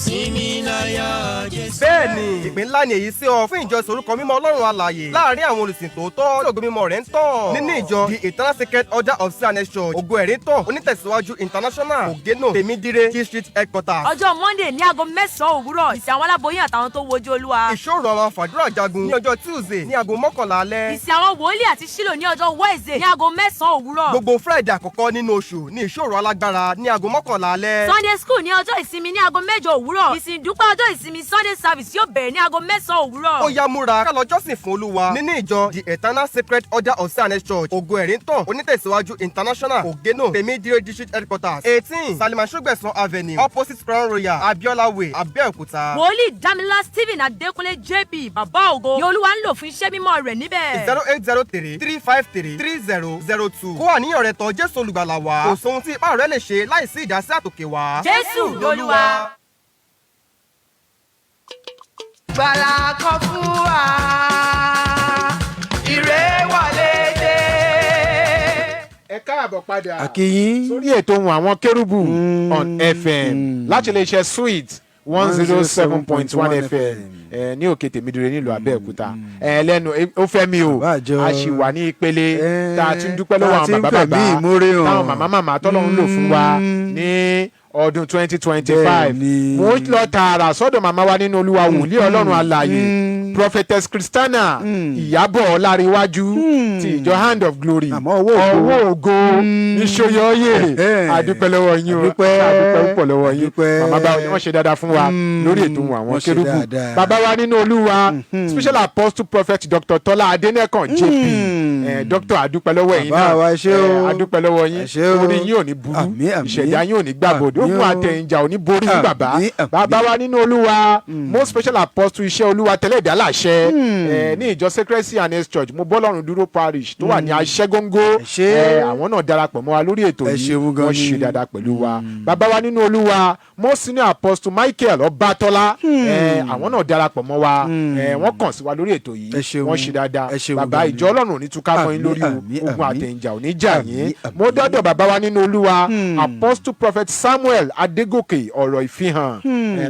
[SPEAKER 6] sinmi láyà Jésù.
[SPEAKER 7] Bẹ́ẹ̀ni, ìpín ńlá ni èyí sí ọ fún ìjọ ìsorúkọ mímọ́ Ọlọ́run alààyè láàrin àwọn olùsìn tòótọ́ tí ògo mímọ́ rẹ̀ ń tàn nínú ìjọ The Eternal Sacred Order of C&S Church, Ògo Ẹ̀rí Tàn, onítẹ̀síwájú International, Ògénò, Tèmídíré District Headquarters.
[SPEAKER 8] Ọjọ́ Monday ní aago 9 òwúrọ̀, ìsìn àwọn aláboyún àtàwọn tó wojú Olúwa.
[SPEAKER 7] Ìṣọ́ òru àwọn fàdúrà jagun ní ọjọ́ Tuesday ní aago 11 alẹ́.
[SPEAKER 8] Ìsìn àwọn wòlíì àti sílò ní ọjọ́ Wednesday ní aago 9 òwúrọ̀.
[SPEAKER 7] Gbogbo Friday àkọ́kọ́ nínú oṣù ní ìṣọ́ òru alágbára ní aago 11 alẹ́.
[SPEAKER 8] Sunday school ní ọjọ́ ìsinmi ní aago 8 òwúrọ̀. Ìsìn ìdúpẹ́ ọjọ́ ìsinmi, Sunday service, yóò bẹ̀rẹ̀ ní aago 9 òwúrọ̀.
[SPEAKER 7] Ó yá, múra ká lọ jọ́sìn fún Olúwa nínú ìjọ The Eternal Sacred Order of C&S Church, Ògo Ẹ̀rí Tàn, onítẹ̀síwájú International, Ògénò, Tèmídíré District Headquarters, 18 Salima Sọgbẹ̀sán Avenue, opposite Crown Royal, Abiola Way, Abẹ́òkúta.
[SPEAKER 8] Wòlíì Dámilá Stephen Adékúnlé JP, Bàbá Ògo, ni Olúwa ń lò fún iṣẹ́ mímọ́ rẹ̀ níbẹ̀.
[SPEAKER 7] 08033533002. Kó àníyàn rẹ tọ̀ Jésù Olùgbàlà wá. Kò sóhun tí ipá rẹ lè ṣe láìsí ìdásí àtòkè wá.
[SPEAKER 8] Jésù lolúwa.
[SPEAKER 4] Gbàlà kan fún wa, ire wọlé dé.
[SPEAKER 2] Ẹ káàbọ̀ padà
[SPEAKER 3] A kí yín.
[SPEAKER 2] Sórí ètò Ohùn Àwọn Kérúbù on FM láti lè ṣe Sweet 107.1 FM ẹ ní òkè Tèmídìrẹ nílùú Abẹ́òkúta. Ẹ lẹ́nu ó fẹ́ mi o.
[SPEAKER 3] Bàbá àjọ.
[SPEAKER 2] A sì wà ní ìpele tá a ti ń dúpẹ́
[SPEAKER 3] Tá
[SPEAKER 2] lọ́wọ́
[SPEAKER 3] a
[SPEAKER 2] àwọn
[SPEAKER 3] ti ń
[SPEAKER 2] bàbá
[SPEAKER 3] fẹ̀mí
[SPEAKER 2] bàbá,
[SPEAKER 3] ìmoore hàn.
[SPEAKER 2] táwọn màmá màmá tọ́lọ́run lò fún wa ní ọdún 2025.
[SPEAKER 3] Bẹ́ẹ̀ni.
[SPEAKER 2] Mo ń lọ tààrà sọ́dọ̀ màmá wa nínú Olúwa, wòlíì Ọlọ́run alààyè, Prophetess Christiana Ìyábọ̀ Ọláríwájú ti ìjọ Hand of Glory.
[SPEAKER 3] Àmọ́ ọwọ́ ògo.
[SPEAKER 2] Ọwọ́ ògo níṣòyọ́yè. Adúpẹ́ lọ́wọ́ yín o.
[SPEAKER 3] Adúpẹ́.
[SPEAKER 2] Adúpẹ́ púpọ̀ lọ́wọ́ yín.
[SPEAKER 3] Adúpẹ́.
[SPEAKER 2] Màmá bá wọ́n ṣe dáadáa fún wa lórí ètò Ohùn Àwọn
[SPEAKER 3] Wọ́n ṣe
[SPEAKER 2] Kérúbù.
[SPEAKER 3] dáadáa.
[SPEAKER 2] Bàbá wa nínú Olúwa, Special Apostle Prophet Dr. Tọ́lá Adénẹ́kàn JP, Dr., adúpẹ́ lọ́wọ́ ẹ̀yin
[SPEAKER 3] Bàbá
[SPEAKER 2] náà.
[SPEAKER 3] wa, ẹ ṣé o.
[SPEAKER 2] Adúpẹ́ lọ́wọ́ yín.
[SPEAKER 3] Ẹ ṣé o.
[SPEAKER 2] Orí yín ò ní burú.
[SPEAKER 3] Àmín, àmín.
[SPEAKER 2] Ìṣẹ̀dá yín ò ní gbàbọ̀dé.
[SPEAKER 3] Àmín
[SPEAKER 2] Ogun
[SPEAKER 3] o.
[SPEAKER 2] àtẹ̀yìnjà ò ní borí yín, bàbá.
[SPEAKER 3] Àmín, àmín.
[SPEAKER 2] Bàbá wa nínú Olúwa, Most Special Apostle Iṣẹ́ Olúwa Tẹ́lẹ̀dá Láṣẹ ní ìjọ Sacred C&S Church, Mo Bọ́lọ́run Dúró Parish tó wà ní Aṣẹ́góńgó.
[SPEAKER 3] Ẹ ṣé.
[SPEAKER 2] Àwọn náà darapọ̀ mọ́ wa lórí ètò
[SPEAKER 3] Ẹ
[SPEAKER 2] yìí.
[SPEAKER 3] ṣeun gan
[SPEAKER 2] Wọ́n
[SPEAKER 3] ni.
[SPEAKER 2] ṣe dáadáa pẹ̀lú wa. Bàbá wa nínú Olúwa, Most Senior Apostle Michael Ọbátọ́lá, àwọn náà darapọ̀ mọ́ wa. Wọ́n kàn sí wa lórí ètò yìí.
[SPEAKER 3] Ẹ ṣeun.
[SPEAKER 2] Wọ́n ṣe dáadáa.
[SPEAKER 3] Ẹ ṣeun
[SPEAKER 2] Bàbá,
[SPEAKER 3] gan ni.
[SPEAKER 2] ìjọ Ọlọ́run ò ní túká mọ́ yín
[SPEAKER 3] Àmín,
[SPEAKER 2] lórí o.
[SPEAKER 3] àmín,
[SPEAKER 2] Ogun
[SPEAKER 3] àmín.
[SPEAKER 2] àtẹ̀yìnjà ò ní jà yín.
[SPEAKER 3] Àmín, àmín.
[SPEAKER 2] Mo dọ́dọ̀ bàbá wa nínú Olúwa, Apostle Prophet Samuel Adégòkè Ọ̀rọ̀ Ìfihàn,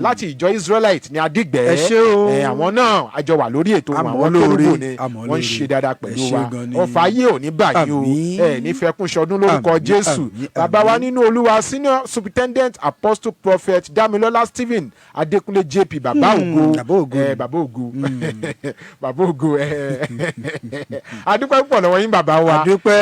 [SPEAKER 2] láti ìjọ Israelite ní Adigbẹ́.
[SPEAKER 3] Ẹ ṣé o.
[SPEAKER 2] Àwọn náà àjọ wà lórí ètò
[SPEAKER 3] Àmọ́
[SPEAKER 2] Àwọn
[SPEAKER 3] lóore,
[SPEAKER 2] Kérúbù ni.
[SPEAKER 3] àmọ́
[SPEAKER 2] Wọ́n ń
[SPEAKER 3] lóore.
[SPEAKER 2] ṣe dáadáa pẹ̀lú
[SPEAKER 3] Ẹ ṣé
[SPEAKER 2] wa.
[SPEAKER 3] gan ni.
[SPEAKER 2] Ọfà ayé ò ní bà yín o.
[SPEAKER 3] Àmín.
[SPEAKER 2] Ẹ ní fẹkún ṣọdún lórúkọ
[SPEAKER 3] Àmín,
[SPEAKER 2] Jésù.
[SPEAKER 3] àmín,
[SPEAKER 2] Bàbá wa
[SPEAKER 3] àmín.
[SPEAKER 2] nínú Olúwa, Senior Superintendent Apostle Prophet Damilola Stephen Adékúnlé JP, Bàbá Ògo.
[SPEAKER 3] Bàbá Ògo.
[SPEAKER 2] Bàbá Ògo, Bàbá Ògo, adúpẹ́ púpọ̀ lọ́wọ́ yín, bàbá wa.
[SPEAKER 3] Adúpẹ́.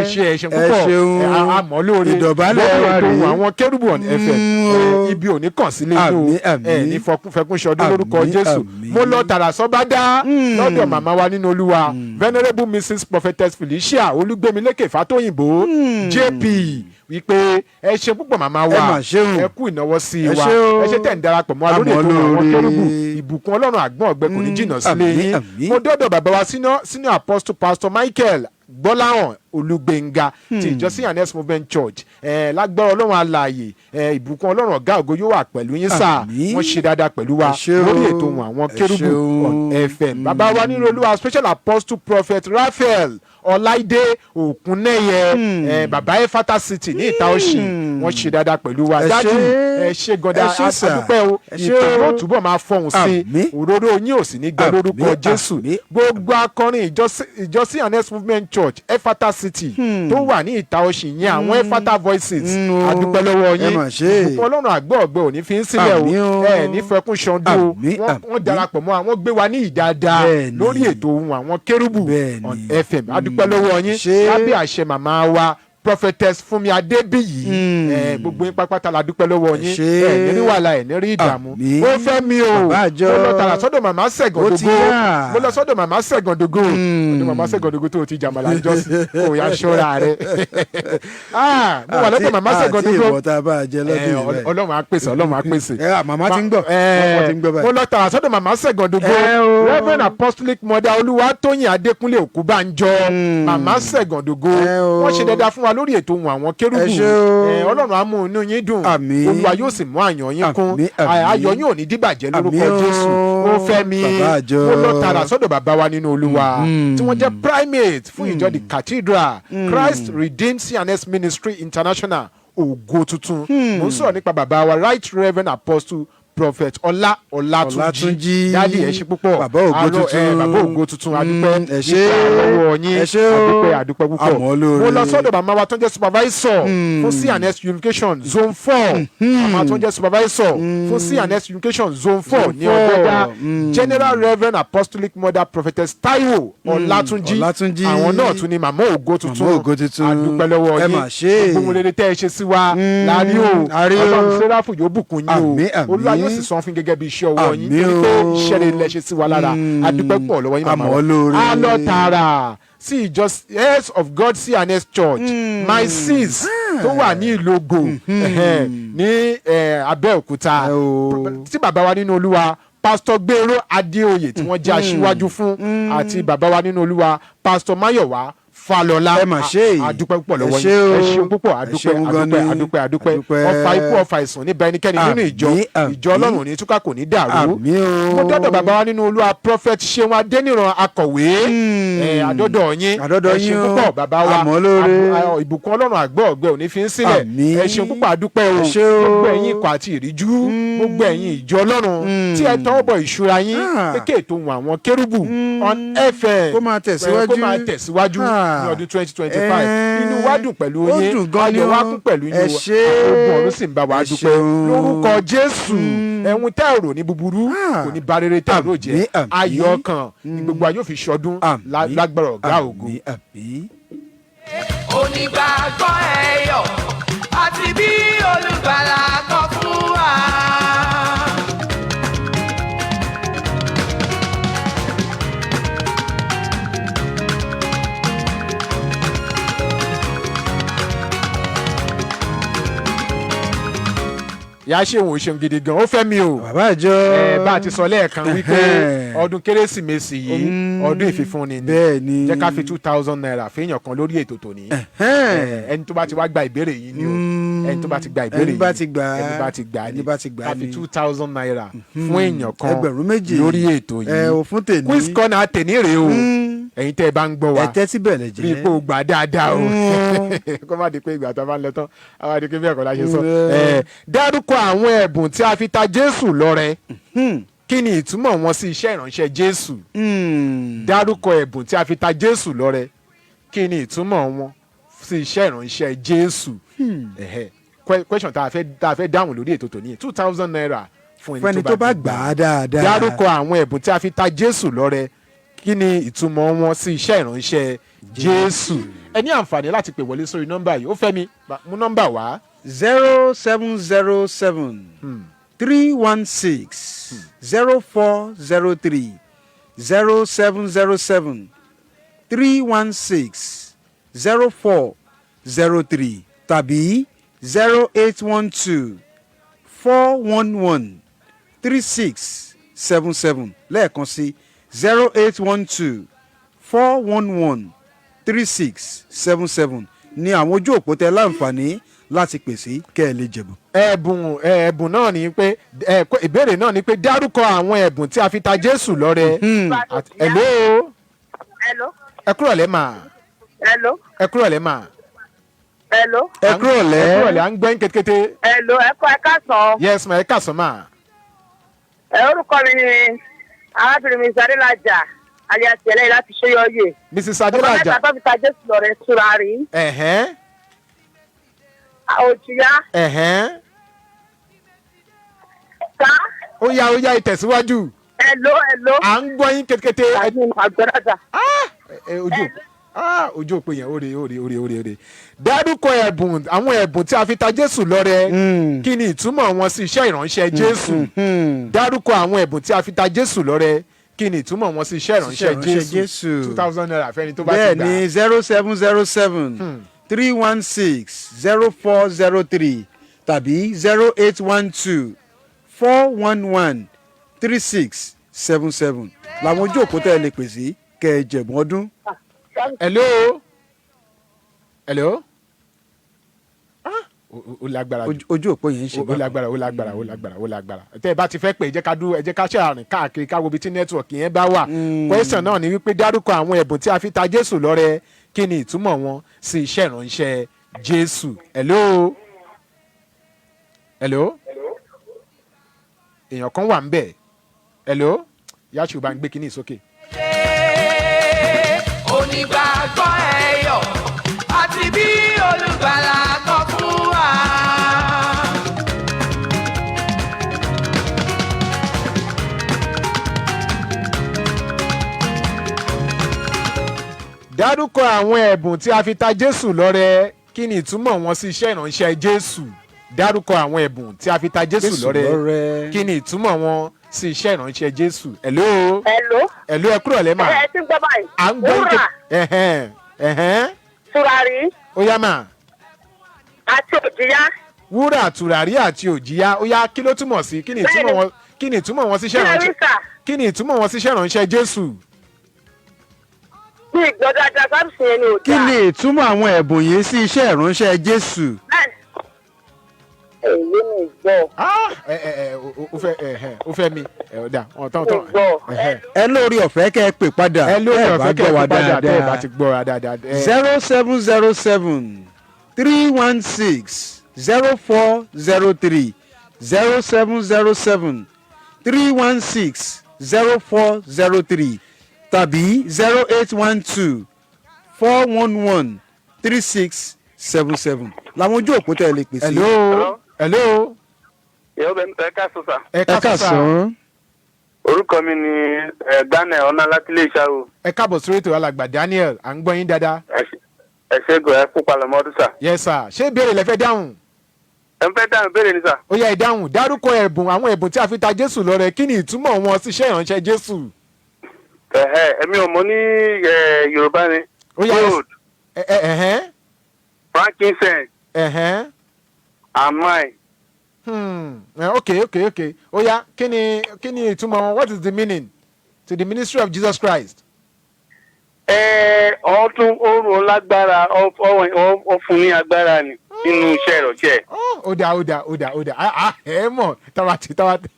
[SPEAKER 2] Ẹ ṣé, ẹ ṣé
[SPEAKER 3] Ẹ
[SPEAKER 2] púpọ̀.
[SPEAKER 3] ṣeun.
[SPEAKER 2] A mọ̀ lóore
[SPEAKER 3] Ìdọ̀bálẹ̀
[SPEAKER 2] lórí
[SPEAKER 3] wa
[SPEAKER 2] ètò
[SPEAKER 3] rèé.
[SPEAKER 2] Àwọn Kérúbù on FM.
[SPEAKER 3] O.
[SPEAKER 2] Ibi ò ní kàn sílé yín o.
[SPEAKER 3] Àmín, àmín.
[SPEAKER 2] Ẹ ní fẹkún ṣọdún lórúkọ
[SPEAKER 3] Àmín,
[SPEAKER 2] Jésù.
[SPEAKER 3] àmín.
[SPEAKER 2] Mo lọ tààrà sọ́ba dá lọ́dọ̀ màmá wa nínú Olúwa, Venerable Mrs Prophetess Felicia Olúgbémilékè Fátóyìnbó JP, wípé ẹ ṣe púpọ̀, màmá wa.
[SPEAKER 3] Ẹ mà ṣeun.
[SPEAKER 2] Ẹ kú ìnáwó sí
[SPEAKER 3] Ẹ
[SPEAKER 2] wa.
[SPEAKER 3] ṣé o.
[SPEAKER 2] Ẹ ṣe tẹ̀ ń darapọ̀ mọ́ wa lórí
[SPEAKER 3] Àmọ́
[SPEAKER 2] ètò Àwọn
[SPEAKER 3] lóore.
[SPEAKER 2] Kérúbù. Ìbùkún Ọlọ́run àgbọ̀n ọ̀gbẹ́ kò ní jìnnà sílé
[SPEAKER 3] Àmín,
[SPEAKER 2] yín.
[SPEAKER 3] àmín.
[SPEAKER 2] Mo dọ́dọ̀ bàbá wa, Senior Apostle Pastor Michael Gbọ́láhàn Olúgbénga ti ìjọ C&S Movement Church. Lágbára Ọlọ́run alààyè, ìbùkún Ọlọ́run ọ̀gá ògo yóò wà pẹ̀lú yín sáà.
[SPEAKER 3] Àmín.
[SPEAKER 2] Wọ́n ṣe dáadáa pẹ̀lú wa
[SPEAKER 3] Ẹ ṣé o.
[SPEAKER 2] lórí ètò Ohùn Àwọn
[SPEAKER 3] Ẹ
[SPEAKER 2] Kérúbù
[SPEAKER 3] ṣeun.
[SPEAKER 2] on FM. Bàbá wa nínú Olúwa, Special Apostle Prophet Raphael Ọláìdé Òkúnnẹ́yẹ, bàbá Efata City ní Ìta Òsì, wọ́n ṣe dáadáa pẹ̀lú wa.
[SPEAKER 3] Ẹ
[SPEAKER 2] Dájú,
[SPEAKER 3] ṣé.
[SPEAKER 2] ẹ ṣe gọdá.
[SPEAKER 3] Ẹ ṣé sà.
[SPEAKER 2] Adúpẹ́ o.
[SPEAKER 3] Ẹ ṣé
[SPEAKER 2] Ìpè
[SPEAKER 3] o.
[SPEAKER 2] yóò túbọ̀ máa fọhùn sí i.
[SPEAKER 3] Àmín.
[SPEAKER 2] Òróró yín ò sì ní gbẹ lórúkọ
[SPEAKER 3] Àmín,
[SPEAKER 2] Jésù.
[SPEAKER 3] àmín.
[SPEAKER 2] Gbogbo akọrin ìjọ C&S Movement. Church, Efata City, tó wà ní ìta ọ̀sìn yẹn, àwọn Efata Voices,
[SPEAKER 3] O.
[SPEAKER 2] a dúpẹ́ lọ́wọ́
[SPEAKER 3] Ẹ
[SPEAKER 2] yín.
[SPEAKER 3] mà ṣe.
[SPEAKER 2] Ìbùkún Ọlọ́run àgbọ̀ ọ̀gbẹ́ ò ní fi ń sílẹ̀ o.
[SPEAKER 3] Àmín o.
[SPEAKER 2] Ẹ ní fẹkún ṣandu o.
[SPEAKER 3] Àmín,
[SPEAKER 2] Wọ́n
[SPEAKER 3] àmín.
[SPEAKER 2] darapọ̀ mọ́ àwọn gbé wa ní ìdáadáa lórí ètò ohun àwọn kérúbù on FM. A dúpẹ́ lọ́wọ́ yín
[SPEAKER 3] Ṣé.
[SPEAKER 2] lábẹ́ àṣẹ màmá wa, Prophetess Fúnmi Adébíyì. Gbogbo yín pátápátá la dúpẹ́ lọ́wọ́ yín.
[SPEAKER 3] Ṣé.
[SPEAKER 2] Ẹ ní rí wàhálà, ẹ ní rí ìdààmú.
[SPEAKER 3] Àmín.
[SPEAKER 2] Ó fẹ́ mi o.
[SPEAKER 3] Bàbá àjọ.
[SPEAKER 2] Mo lọ tààrà sọ́dọ̀ màmá Sẹ̀gàn
[SPEAKER 3] Ó ti
[SPEAKER 2] Dógó.
[SPEAKER 3] yá.
[SPEAKER 2] Mo lọ sọ́dọ̀ màmá Sẹ̀gàn Dógó. Ọ̀dọ̀ màmá Sẹ̀gàn Dógó tó o ti jàmàlà ń jọ́sìn, kò yá ṣọ́ra rẹ̀. Ah, mo wà lọ́dọ̀ màmá Sẹ̀gàn
[SPEAKER 3] Àti
[SPEAKER 2] Dógó.
[SPEAKER 3] ìwọ tá a bá jẹ lọ́dún yìí báyìí.
[SPEAKER 2] Ọlọ́run á pèsè, Ọlọ́run á pèsè.
[SPEAKER 3] Ẹ, màmá ti ń gbọ́. Wọ́n ti ń gbọ́ báyìí.
[SPEAKER 2] Mo lọ tààrà sọ́dọ̀ màmá Sẹ̀gàn Dógó,
[SPEAKER 3] Ẹ o.
[SPEAKER 2] Reverend Apostolic Mother Olúwatóyìn Adékúnlé Òkúbánjọ, màmá Sẹ̀gàn Dógó.
[SPEAKER 3] Ẹ o.
[SPEAKER 2] Wọ́n ṣe dáadáa fún wa lórí ètò ohun àwọn kérúbù.
[SPEAKER 3] Ẹ ṣé o.
[SPEAKER 2] Ọlọ́run á mú inú yín dùn.
[SPEAKER 3] Àmín.
[SPEAKER 2] Olúwa yóò sì mú àyàn yín kún.
[SPEAKER 3] Àmín, àmín.
[SPEAKER 2] Ayọ̀ yín ò ní díbàjẹ́ lórúkọ
[SPEAKER 3] Àmín o.
[SPEAKER 2] Jésù. Ó fẹ́ mi.
[SPEAKER 3] Bàbá àjọ.
[SPEAKER 2] Mo lọ tààrà sọ́dọ̀ bàbá wa nínú Olúwa tí wọ́n jẹ́ primate fún ìjọ The Cathedral, Christ Redeemed C&S Ministry International, Ògo Tuntun. Mo ń sọ̀rọ̀ nípa bàbá wa, Right Reverend Apostle Prophet Ọlá Ọlátúnjí.
[SPEAKER 3] Ọlátúnjí.
[SPEAKER 2] Daddy, ẹ ṣe púpọ̀.
[SPEAKER 3] Bàbá Ògo Tuntun.
[SPEAKER 2] Bàbá Ògo Tuntun, adúpẹ́
[SPEAKER 3] Ẹ ṣé.
[SPEAKER 2] nípa ọwọ́ yín.
[SPEAKER 3] Ẹ ṣé o.
[SPEAKER 2] Adúpẹ́, adúpẹ́ púpọ̀.
[SPEAKER 3] Àmọ́ lóore.
[SPEAKER 2] Mo lọ sọ́dọ̀ màmá wa tó ń jẹ́ supervisor fún C&S Unification Zone 4, màmá tó ń jẹ́ supervisor fún C&S Unification Zone 4 ní
[SPEAKER 3] 4.
[SPEAKER 2] Ọ̀dẹ́dá, General Reverend Apostolic Mother Prophetess Taiwo Ọlátúnjí.
[SPEAKER 3] Ọlátúnjí.
[SPEAKER 2] Àwọn náà tún ni màmá Ògo Tuntun.
[SPEAKER 3] Màmá Ògo Tuntun.
[SPEAKER 2] Adúpẹ́ lọ́wọ́
[SPEAKER 3] Ẹ
[SPEAKER 2] yín.
[SPEAKER 3] mà ṣe.
[SPEAKER 2] Gbogbo ohun rere tẹ́ ẹ ṣe sí wa láàrin o.
[SPEAKER 3] A rí o.
[SPEAKER 2] Ọlọ́run Sẹ́ráfù yóò bùkún yín o.
[SPEAKER 3] Àmín, àmín.
[SPEAKER 2] Olúwa yóò sì san fún gẹ́gẹ́ bí iṣẹ́ ọwọ́ yín,
[SPEAKER 3] Àmín
[SPEAKER 2] torí pé
[SPEAKER 3] o.
[SPEAKER 2] iṣẹ́ rere lẹ ṣe sí wa lára. Adúpẹ́ pọ̀ lọ́wọ́ yín, màmá
[SPEAKER 3] Àmọ́
[SPEAKER 2] wa.
[SPEAKER 3] lóore.
[SPEAKER 2] A lọ tààrà sí ìjọ Heirs of God C&S Church, my sis, tó wà ní Ìlógo, ní Abẹ́òkúta,
[SPEAKER 3] Ẹ o.
[SPEAKER 2] tí bàbá wa nínú Olúwa, Pásítọ̀ Gbèrò Adéoyè, tí wọ́n jẹ́ aṣíwájú fún, àti bàbá wa nínú Olúwa, Pásítọ̀ Máyọ̀wá Falọlá.
[SPEAKER 3] Ẹ mà ṣe.
[SPEAKER 2] Adúpẹ́ púpọ̀ lọ́wọ́
[SPEAKER 3] Ẹ ṣé
[SPEAKER 2] yín.
[SPEAKER 3] o.
[SPEAKER 2] Ẹ ṣeun púpọ̀.
[SPEAKER 3] Ẹ
[SPEAKER 2] Adúpẹ́,
[SPEAKER 3] ṣeun gan
[SPEAKER 2] adúpẹ́,
[SPEAKER 3] ni.
[SPEAKER 2] adúpẹ́, adúpẹ́.
[SPEAKER 3] Adúpẹ́.
[SPEAKER 2] Ọfà ikú, ọfà ìsàn níbẹ̀ ẹnikẹ́ni nínú ìjọ.
[SPEAKER 3] Àmín, àmín.
[SPEAKER 2] Ìjọ Ọlọ́run ò ní túká, kò ní dàrú.
[SPEAKER 3] Àmín o.
[SPEAKER 2] Mo dọ́dọ̀ bàbá wa nínú Olúwa, Prophet Ṣeun Adéníran Akọ̀wé. Àdọ́dọ̀ yín.
[SPEAKER 3] Àdọ́dọ̀
[SPEAKER 2] Ẹ ṣeun
[SPEAKER 3] yín o.
[SPEAKER 2] púpọ̀, bàbá wa.
[SPEAKER 3] Àmọ́ lóore.
[SPEAKER 2] Ìbùkún Ọlọ́run àgbọ̀ ọ̀gbẹ́ ò ní fi ń sílẹ̀.
[SPEAKER 3] Àmín.
[SPEAKER 2] Ẹ ṣeun púpọ̀, adúpẹ́ o.
[SPEAKER 3] Ẹ ṣé o.
[SPEAKER 2] Gbogbo ẹ̀yin ikọ̀ àti ìríjú, gbogbo ẹ̀yin ìjọ Ọlọ́run tí ẹ tọwọ́ bọ ìṣúra yín
[SPEAKER 3] Ah.
[SPEAKER 2] pé kí ètò ohun àwọn kérúbù on FM
[SPEAKER 3] Kó máa tẹ̀síwájú.
[SPEAKER 2] kó máa tẹ̀síwájú
[SPEAKER 3] Ah.
[SPEAKER 2] ní ọdún 2025. Inú wa dùn pẹ̀lú
[SPEAKER 3] Ó
[SPEAKER 2] yín.
[SPEAKER 3] dùn gan ni
[SPEAKER 2] Ayọ̀ wa
[SPEAKER 3] o.
[SPEAKER 2] kún pẹ̀lú yín
[SPEAKER 3] Ẹ
[SPEAKER 2] o.
[SPEAKER 3] ṣé.
[SPEAKER 2] Ogun ọ̀run sì ń bá wa
[SPEAKER 3] Ẹ
[SPEAKER 2] dúpẹ́
[SPEAKER 3] ṣeun.
[SPEAKER 2] lórúkọ Jésù. Ẹ̀hún tẹ́ ò rò ní búburú
[SPEAKER 3] Ah.
[SPEAKER 2] kò ní ba rere tẹ́ ò rò jẹ́.
[SPEAKER 3] Àmín, àmín.
[SPEAKER 2] Ayọ̀ ọkàn ní gbogbo ayé ò fi ṣọdún
[SPEAKER 3] Àmín.
[SPEAKER 2] lágbára ọ̀gá ògo.
[SPEAKER 3] Àmín, àmín.
[SPEAKER 4] Onígbàgbọ́ ẹ̀yọ̀ àti bí olùgbàlà kan fún wa.
[SPEAKER 2] Ìyá ṣéun ò ṣeun gidi gan. Ó fẹ́ mi o.
[SPEAKER 3] Bàbá àjọ.
[SPEAKER 2] Bá a ti sọ lẹ́ẹ̀kan wípé
[SPEAKER 3] Ẹhẹ́n.
[SPEAKER 2] ọdún Kérésìmesì yìí, ọdún ìfifúnni ni.
[SPEAKER 3] Bẹ́ẹ̀ ni.
[SPEAKER 2] Jẹ́ ká fi ₦2,000 fẹ́yàn kan lórí ètò tòní.
[SPEAKER 3] Ẹhẹ́n.
[SPEAKER 2] Ẹni tó bá ti wá gba ìbéèrè yìí ni o. Ẹni tó bá ti gba ìbéèrè
[SPEAKER 3] Ẹni
[SPEAKER 2] yìí,
[SPEAKER 3] bá ti gbà á.
[SPEAKER 2] ẹni bá ti gbà á ni.
[SPEAKER 3] Ẹni bá ti gbà á
[SPEAKER 2] Ká fi
[SPEAKER 3] ni.
[SPEAKER 2] ₦2,000 fún èèyàn kan
[SPEAKER 3] 2,000.
[SPEAKER 2] lórí ètò yìí.
[SPEAKER 3] Ẹ ò fún tèmi.
[SPEAKER 2] Quiz corner tèní rèé o. Ẹ̀yin tẹ́ ẹ bá ń gbọ́ wa,
[SPEAKER 3] Ẹ tẹ́tí bẹ̀lẹ̀ jẹ́.
[SPEAKER 2] rí i pé o gbà dáadáa o, kó má di pé ìgbà tó bá ń lọ tán a máa di pé bí ẹ̀kọ́ la ṣe sọ. Dárúkọ àwọn ẹ̀bùn tí a fi ta Jésù lọ́rẹ, kí ni ìtumọ̀ wọn sí iṣẹ́ ìránṣẹ́ Jésù? Dárúkọ ẹ̀bùn tí a fi ta Jésù lọ́rẹ, kí ni ìtumọ̀ wọn sí iṣẹ́ ìránṣẹ́ Jésù? Ẹ̀hẹ́. Question tá a fẹ́ dáhùn lórí ètò tòní, ₦2,000 fún
[SPEAKER 3] Fẹ́ni tó bá gbà á dáadáa.
[SPEAKER 2] Dárúkọ àwọn ẹ̀bùn tí a fi ta Jésù lọ́rẹ, kí ni ìtumọ̀ wọn sí iṣẹ́ ìránṣẹ́ Jésù? Ẹ ní àǹfààní láti pè wọlé sórí nọ́mbà yìí. Ó fẹ́ mi mú nọ́mbà wá.
[SPEAKER 3] 07073160403, 07073160403 tàbí 08124113677. Lẹ́ẹ̀kan sí, 08124113677 ní àwọn ojú òpó tẹ láǹfààní láti pèsè kẹ́ ẹ lè jẹ̀bù.
[SPEAKER 2] Ẹ̀bùn náà ni pé ìbéèrè náà ni pé dárúkọ àwọn ẹ̀bùn tí a fi ta Jésù lọ́rẹ. Hello.
[SPEAKER 9] Hello.
[SPEAKER 2] Ẹ kúrọ̀lẹ́ mà.
[SPEAKER 9] Hello.
[SPEAKER 2] Ẹ kúrọ̀lẹ́ mà.
[SPEAKER 9] Hello.
[SPEAKER 3] Ẹ kúrọ̀lẹ́.
[SPEAKER 2] Ẹ kúrọ̀lẹ́, à ń gbẹ́ ń kétékété.
[SPEAKER 9] Hello. Ẹ kọ́, ẹ káàsán.
[SPEAKER 2] Yes ma, ẹ káàsán mà.
[SPEAKER 9] Ẹ orúkọ mi ni arábìnrin mi Sadélájà. Alias Ẹlẹ́yìn láti Ṣóyọ́yè.
[SPEAKER 2] Mrs
[SPEAKER 9] Ọmọ
[SPEAKER 2] Adélájà.
[SPEAKER 9] mẹ́ta tó fi ta Jésù lọ́rẹ tùràrí.
[SPEAKER 2] Ẹ̀hẹ́n.
[SPEAKER 9] Òjìyá.
[SPEAKER 2] Ẹ̀hẹ́n.
[SPEAKER 9] Ká.
[SPEAKER 2] Ó yá, ó yá, ìtẹ̀síwájú.
[SPEAKER 9] Hello, hello.
[SPEAKER 2] À ń gbọ́ yín kétékété.
[SPEAKER 9] Tàbí àgbẹ̀dàdà.
[SPEAKER 2] Ẹ, ojú òpó, ah, ojú òpó yẹn, ó rè, ó rè, ó rè, ó rè, ó rè. Dárúkọ ẹ̀bùn, àwọn ẹ̀bùn tí a fi ta Jésù lọ́rẹ, kí ni ìtumọ̀ wọn sí iṣẹ́ ìránṣẹ́ Jésù? Dárúkọ àwọn ẹ̀bùn tí a fi ta Jésù lọ́rẹ, kí ni ìtumọ̀ wọn sí iṣẹ́ ìránṣẹ́
[SPEAKER 3] ìránṣẹ́
[SPEAKER 2] Jésù?
[SPEAKER 3] Jésù.
[SPEAKER 2] ₦2,000 fẹ́ni tó bá ti
[SPEAKER 3] Bẹ́ẹ̀
[SPEAKER 2] gbà.
[SPEAKER 3] ni, 07073160403 tàbí 08124113677 làwọn ojú òpó tẹ́ ẹ lè pè sí kẹ́ ẹ jẹ̀bùn ọdún.
[SPEAKER 2] Hello, hello. Ah, ó lágbára jù.
[SPEAKER 3] Ojú òpó yẹn ń ṣe
[SPEAKER 2] Ó lágbára, ó lágbára, ó lágbára, ó lágbára. Tẹ́ ẹ bá ti fẹ́ pè, ẹ jẹ́ ká dúró, ẹ jẹ́ ká ṣàrìn káàkiri, ká wo ibi tí network yẹn bá wà. Question náà ni wípé, dárúkọ àwọn ẹ̀bùn tí a fi ta Jésù lọ́rẹ, kí ni ìtumọ̀ wọn sí iṣẹ́ ìránṣẹ́ Jésù? Hello, hello, èèyàn kan wà ń bẹ̀. Hello, Yashu, bá ń gbé kinní sókè.
[SPEAKER 4] Onígbàgbọ́ ẹ̀yọ̀ àti bí olùgbàlà kan fún wa.
[SPEAKER 2] Dárúkọ àwọn ẹ̀bùn tí a fi ta Jésù lọ́rẹ, kí ni ìtumọ̀ wọn sí iṣẹ́ ìránṣẹ́ Jésù? Dárúkọ àwọn ẹ̀bùn tí a fi ta Jésù
[SPEAKER 3] Jésù
[SPEAKER 2] lọ́rẹ,
[SPEAKER 3] lọ́rẹ.
[SPEAKER 2] kí ni ìtumọ̀ wọn sí iṣẹ́ ìránṣẹ́ Jésù? Hello.
[SPEAKER 9] Hello.
[SPEAKER 2] Hello, ẹ kúrò lẹ́mà.
[SPEAKER 9] Ẹ ti ń gbọ́ báyìí.
[SPEAKER 2] À ń gbọ́.
[SPEAKER 9] Wúrà,
[SPEAKER 2] Ẹ̀hẹ́n, ẹ̀hẹ́n.
[SPEAKER 9] tùràrí
[SPEAKER 2] Ó yá mà.
[SPEAKER 9] àti òjìyá.
[SPEAKER 2] Wúrà, tùràrí àti òjìyá. Ó yá, kí ló túmọ̀ sí? Kí ni ìtumọ̀
[SPEAKER 9] Bẹ́ẹ̀ni.
[SPEAKER 2] wọn? Kí ni ìtumọ̀ wọn sí iṣẹ́
[SPEAKER 9] Kí lẹ rí
[SPEAKER 2] ìránṣẹ́?
[SPEAKER 9] sà?
[SPEAKER 2] Kí ni ìtumọ̀ wọn sí iṣẹ́ ìránṣẹ́ Jésù?
[SPEAKER 9] Bí ìgbọ́ dáadáa, sábìsì yẹn ni ò
[SPEAKER 3] Kí
[SPEAKER 9] dáa.
[SPEAKER 3] ni ìtumọ̀ àwọn ẹ̀bùn yìí sí iṣẹ́ ìránṣẹ́ Jésù?
[SPEAKER 9] Bẹ́ẹ̀ni. Èyí ni ìgbọ́.
[SPEAKER 2] Ah, ẹ ẹ ẹ, ó fẹ́ ẹ ẹ, ó fẹ́ mi ẹ, ó dà ọ̀ tán tán.
[SPEAKER 9] Ìgbọ́.
[SPEAKER 2] Ẹ̀hẹ́n.
[SPEAKER 3] Ẹ lórí ọ̀fẹ́ kẹ́ ẹ pè padà
[SPEAKER 2] Ẹ lórí
[SPEAKER 3] tẹ́ ẹ bá
[SPEAKER 2] ọ̀fẹ́ kẹ́ ẹ
[SPEAKER 3] gbọ́ wa
[SPEAKER 2] pè padà tẹ́ ẹ bá
[SPEAKER 3] dáadáa.
[SPEAKER 2] ti gbọ́ wa dáadáa.
[SPEAKER 3] 07073160403, 07073160403 tàbí 08124113677 làwọn ojú òpó tẹ́ ẹ lè pè sí.
[SPEAKER 2] Hello, hello.
[SPEAKER 10] Ìyàwó bẹ, ẹ káàsán sà.
[SPEAKER 2] Ẹ
[SPEAKER 3] Ẹ
[SPEAKER 2] káàsán sà.
[SPEAKER 3] káàsán.
[SPEAKER 10] Orúkọ mi ni Daniel Ọlá láti ilé iṣẹ́ o.
[SPEAKER 2] Ẹ káàbọ̀ sórí ètò, alàgbà Daniel, à ń gbọ́ yín dáadáa.
[SPEAKER 10] Ẹ ṣe gò, ẹ kú palẹ̀mọ́ ọdún sà.
[SPEAKER 2] Yes sir, ṣé ìbéèrè lẹ fẹ́ dáhùn?
[SPEAKER 10] Ẹ ń fẹ́ dáhùn ìbéèrè ni sà.
[SPEAKER 2] Ó yá, ìdáhùn. Dárúkọ ẹ̀bùn, àwọn ẹ̀bùn tí a fi ta Jésù lọ́rẹ, kí ni ìtumọ̀ wọn sí iṣẹ́ ìránṣẹ́ Jésù?
[SPEAKER 10] Ẹ̀hẹ́, èmi ò mọ̀ ní Yorùbá ni.
[SPEAKER 2] Ó yá.
[SPEAKER 10] Gold,
[SPEAKER 2] ẹ ẹ ẹ̀hẹ́n.
[SPEAKER 10] frankincense
[SPEAKER 2] Ẹ̀hẹ́n.
[SPEAKER 10] and myrrh.
[SPEAKER 2] Ok, ó yá, kí ni ìtumọ̀ wọn? What is the meaning to the ministry of Jesus Christ?
[SPEAKER 10] Ẹ ọtún oorun lágbára, ó fún ní agbára ni nínú iṣẹ́ ìrọ̀jẹ́.
[SPEAKER 2] Ó dà, ó dà, ó dà, ó dà. Ah, ah, ẹ mọ̀ tàwa ti tàwa ti.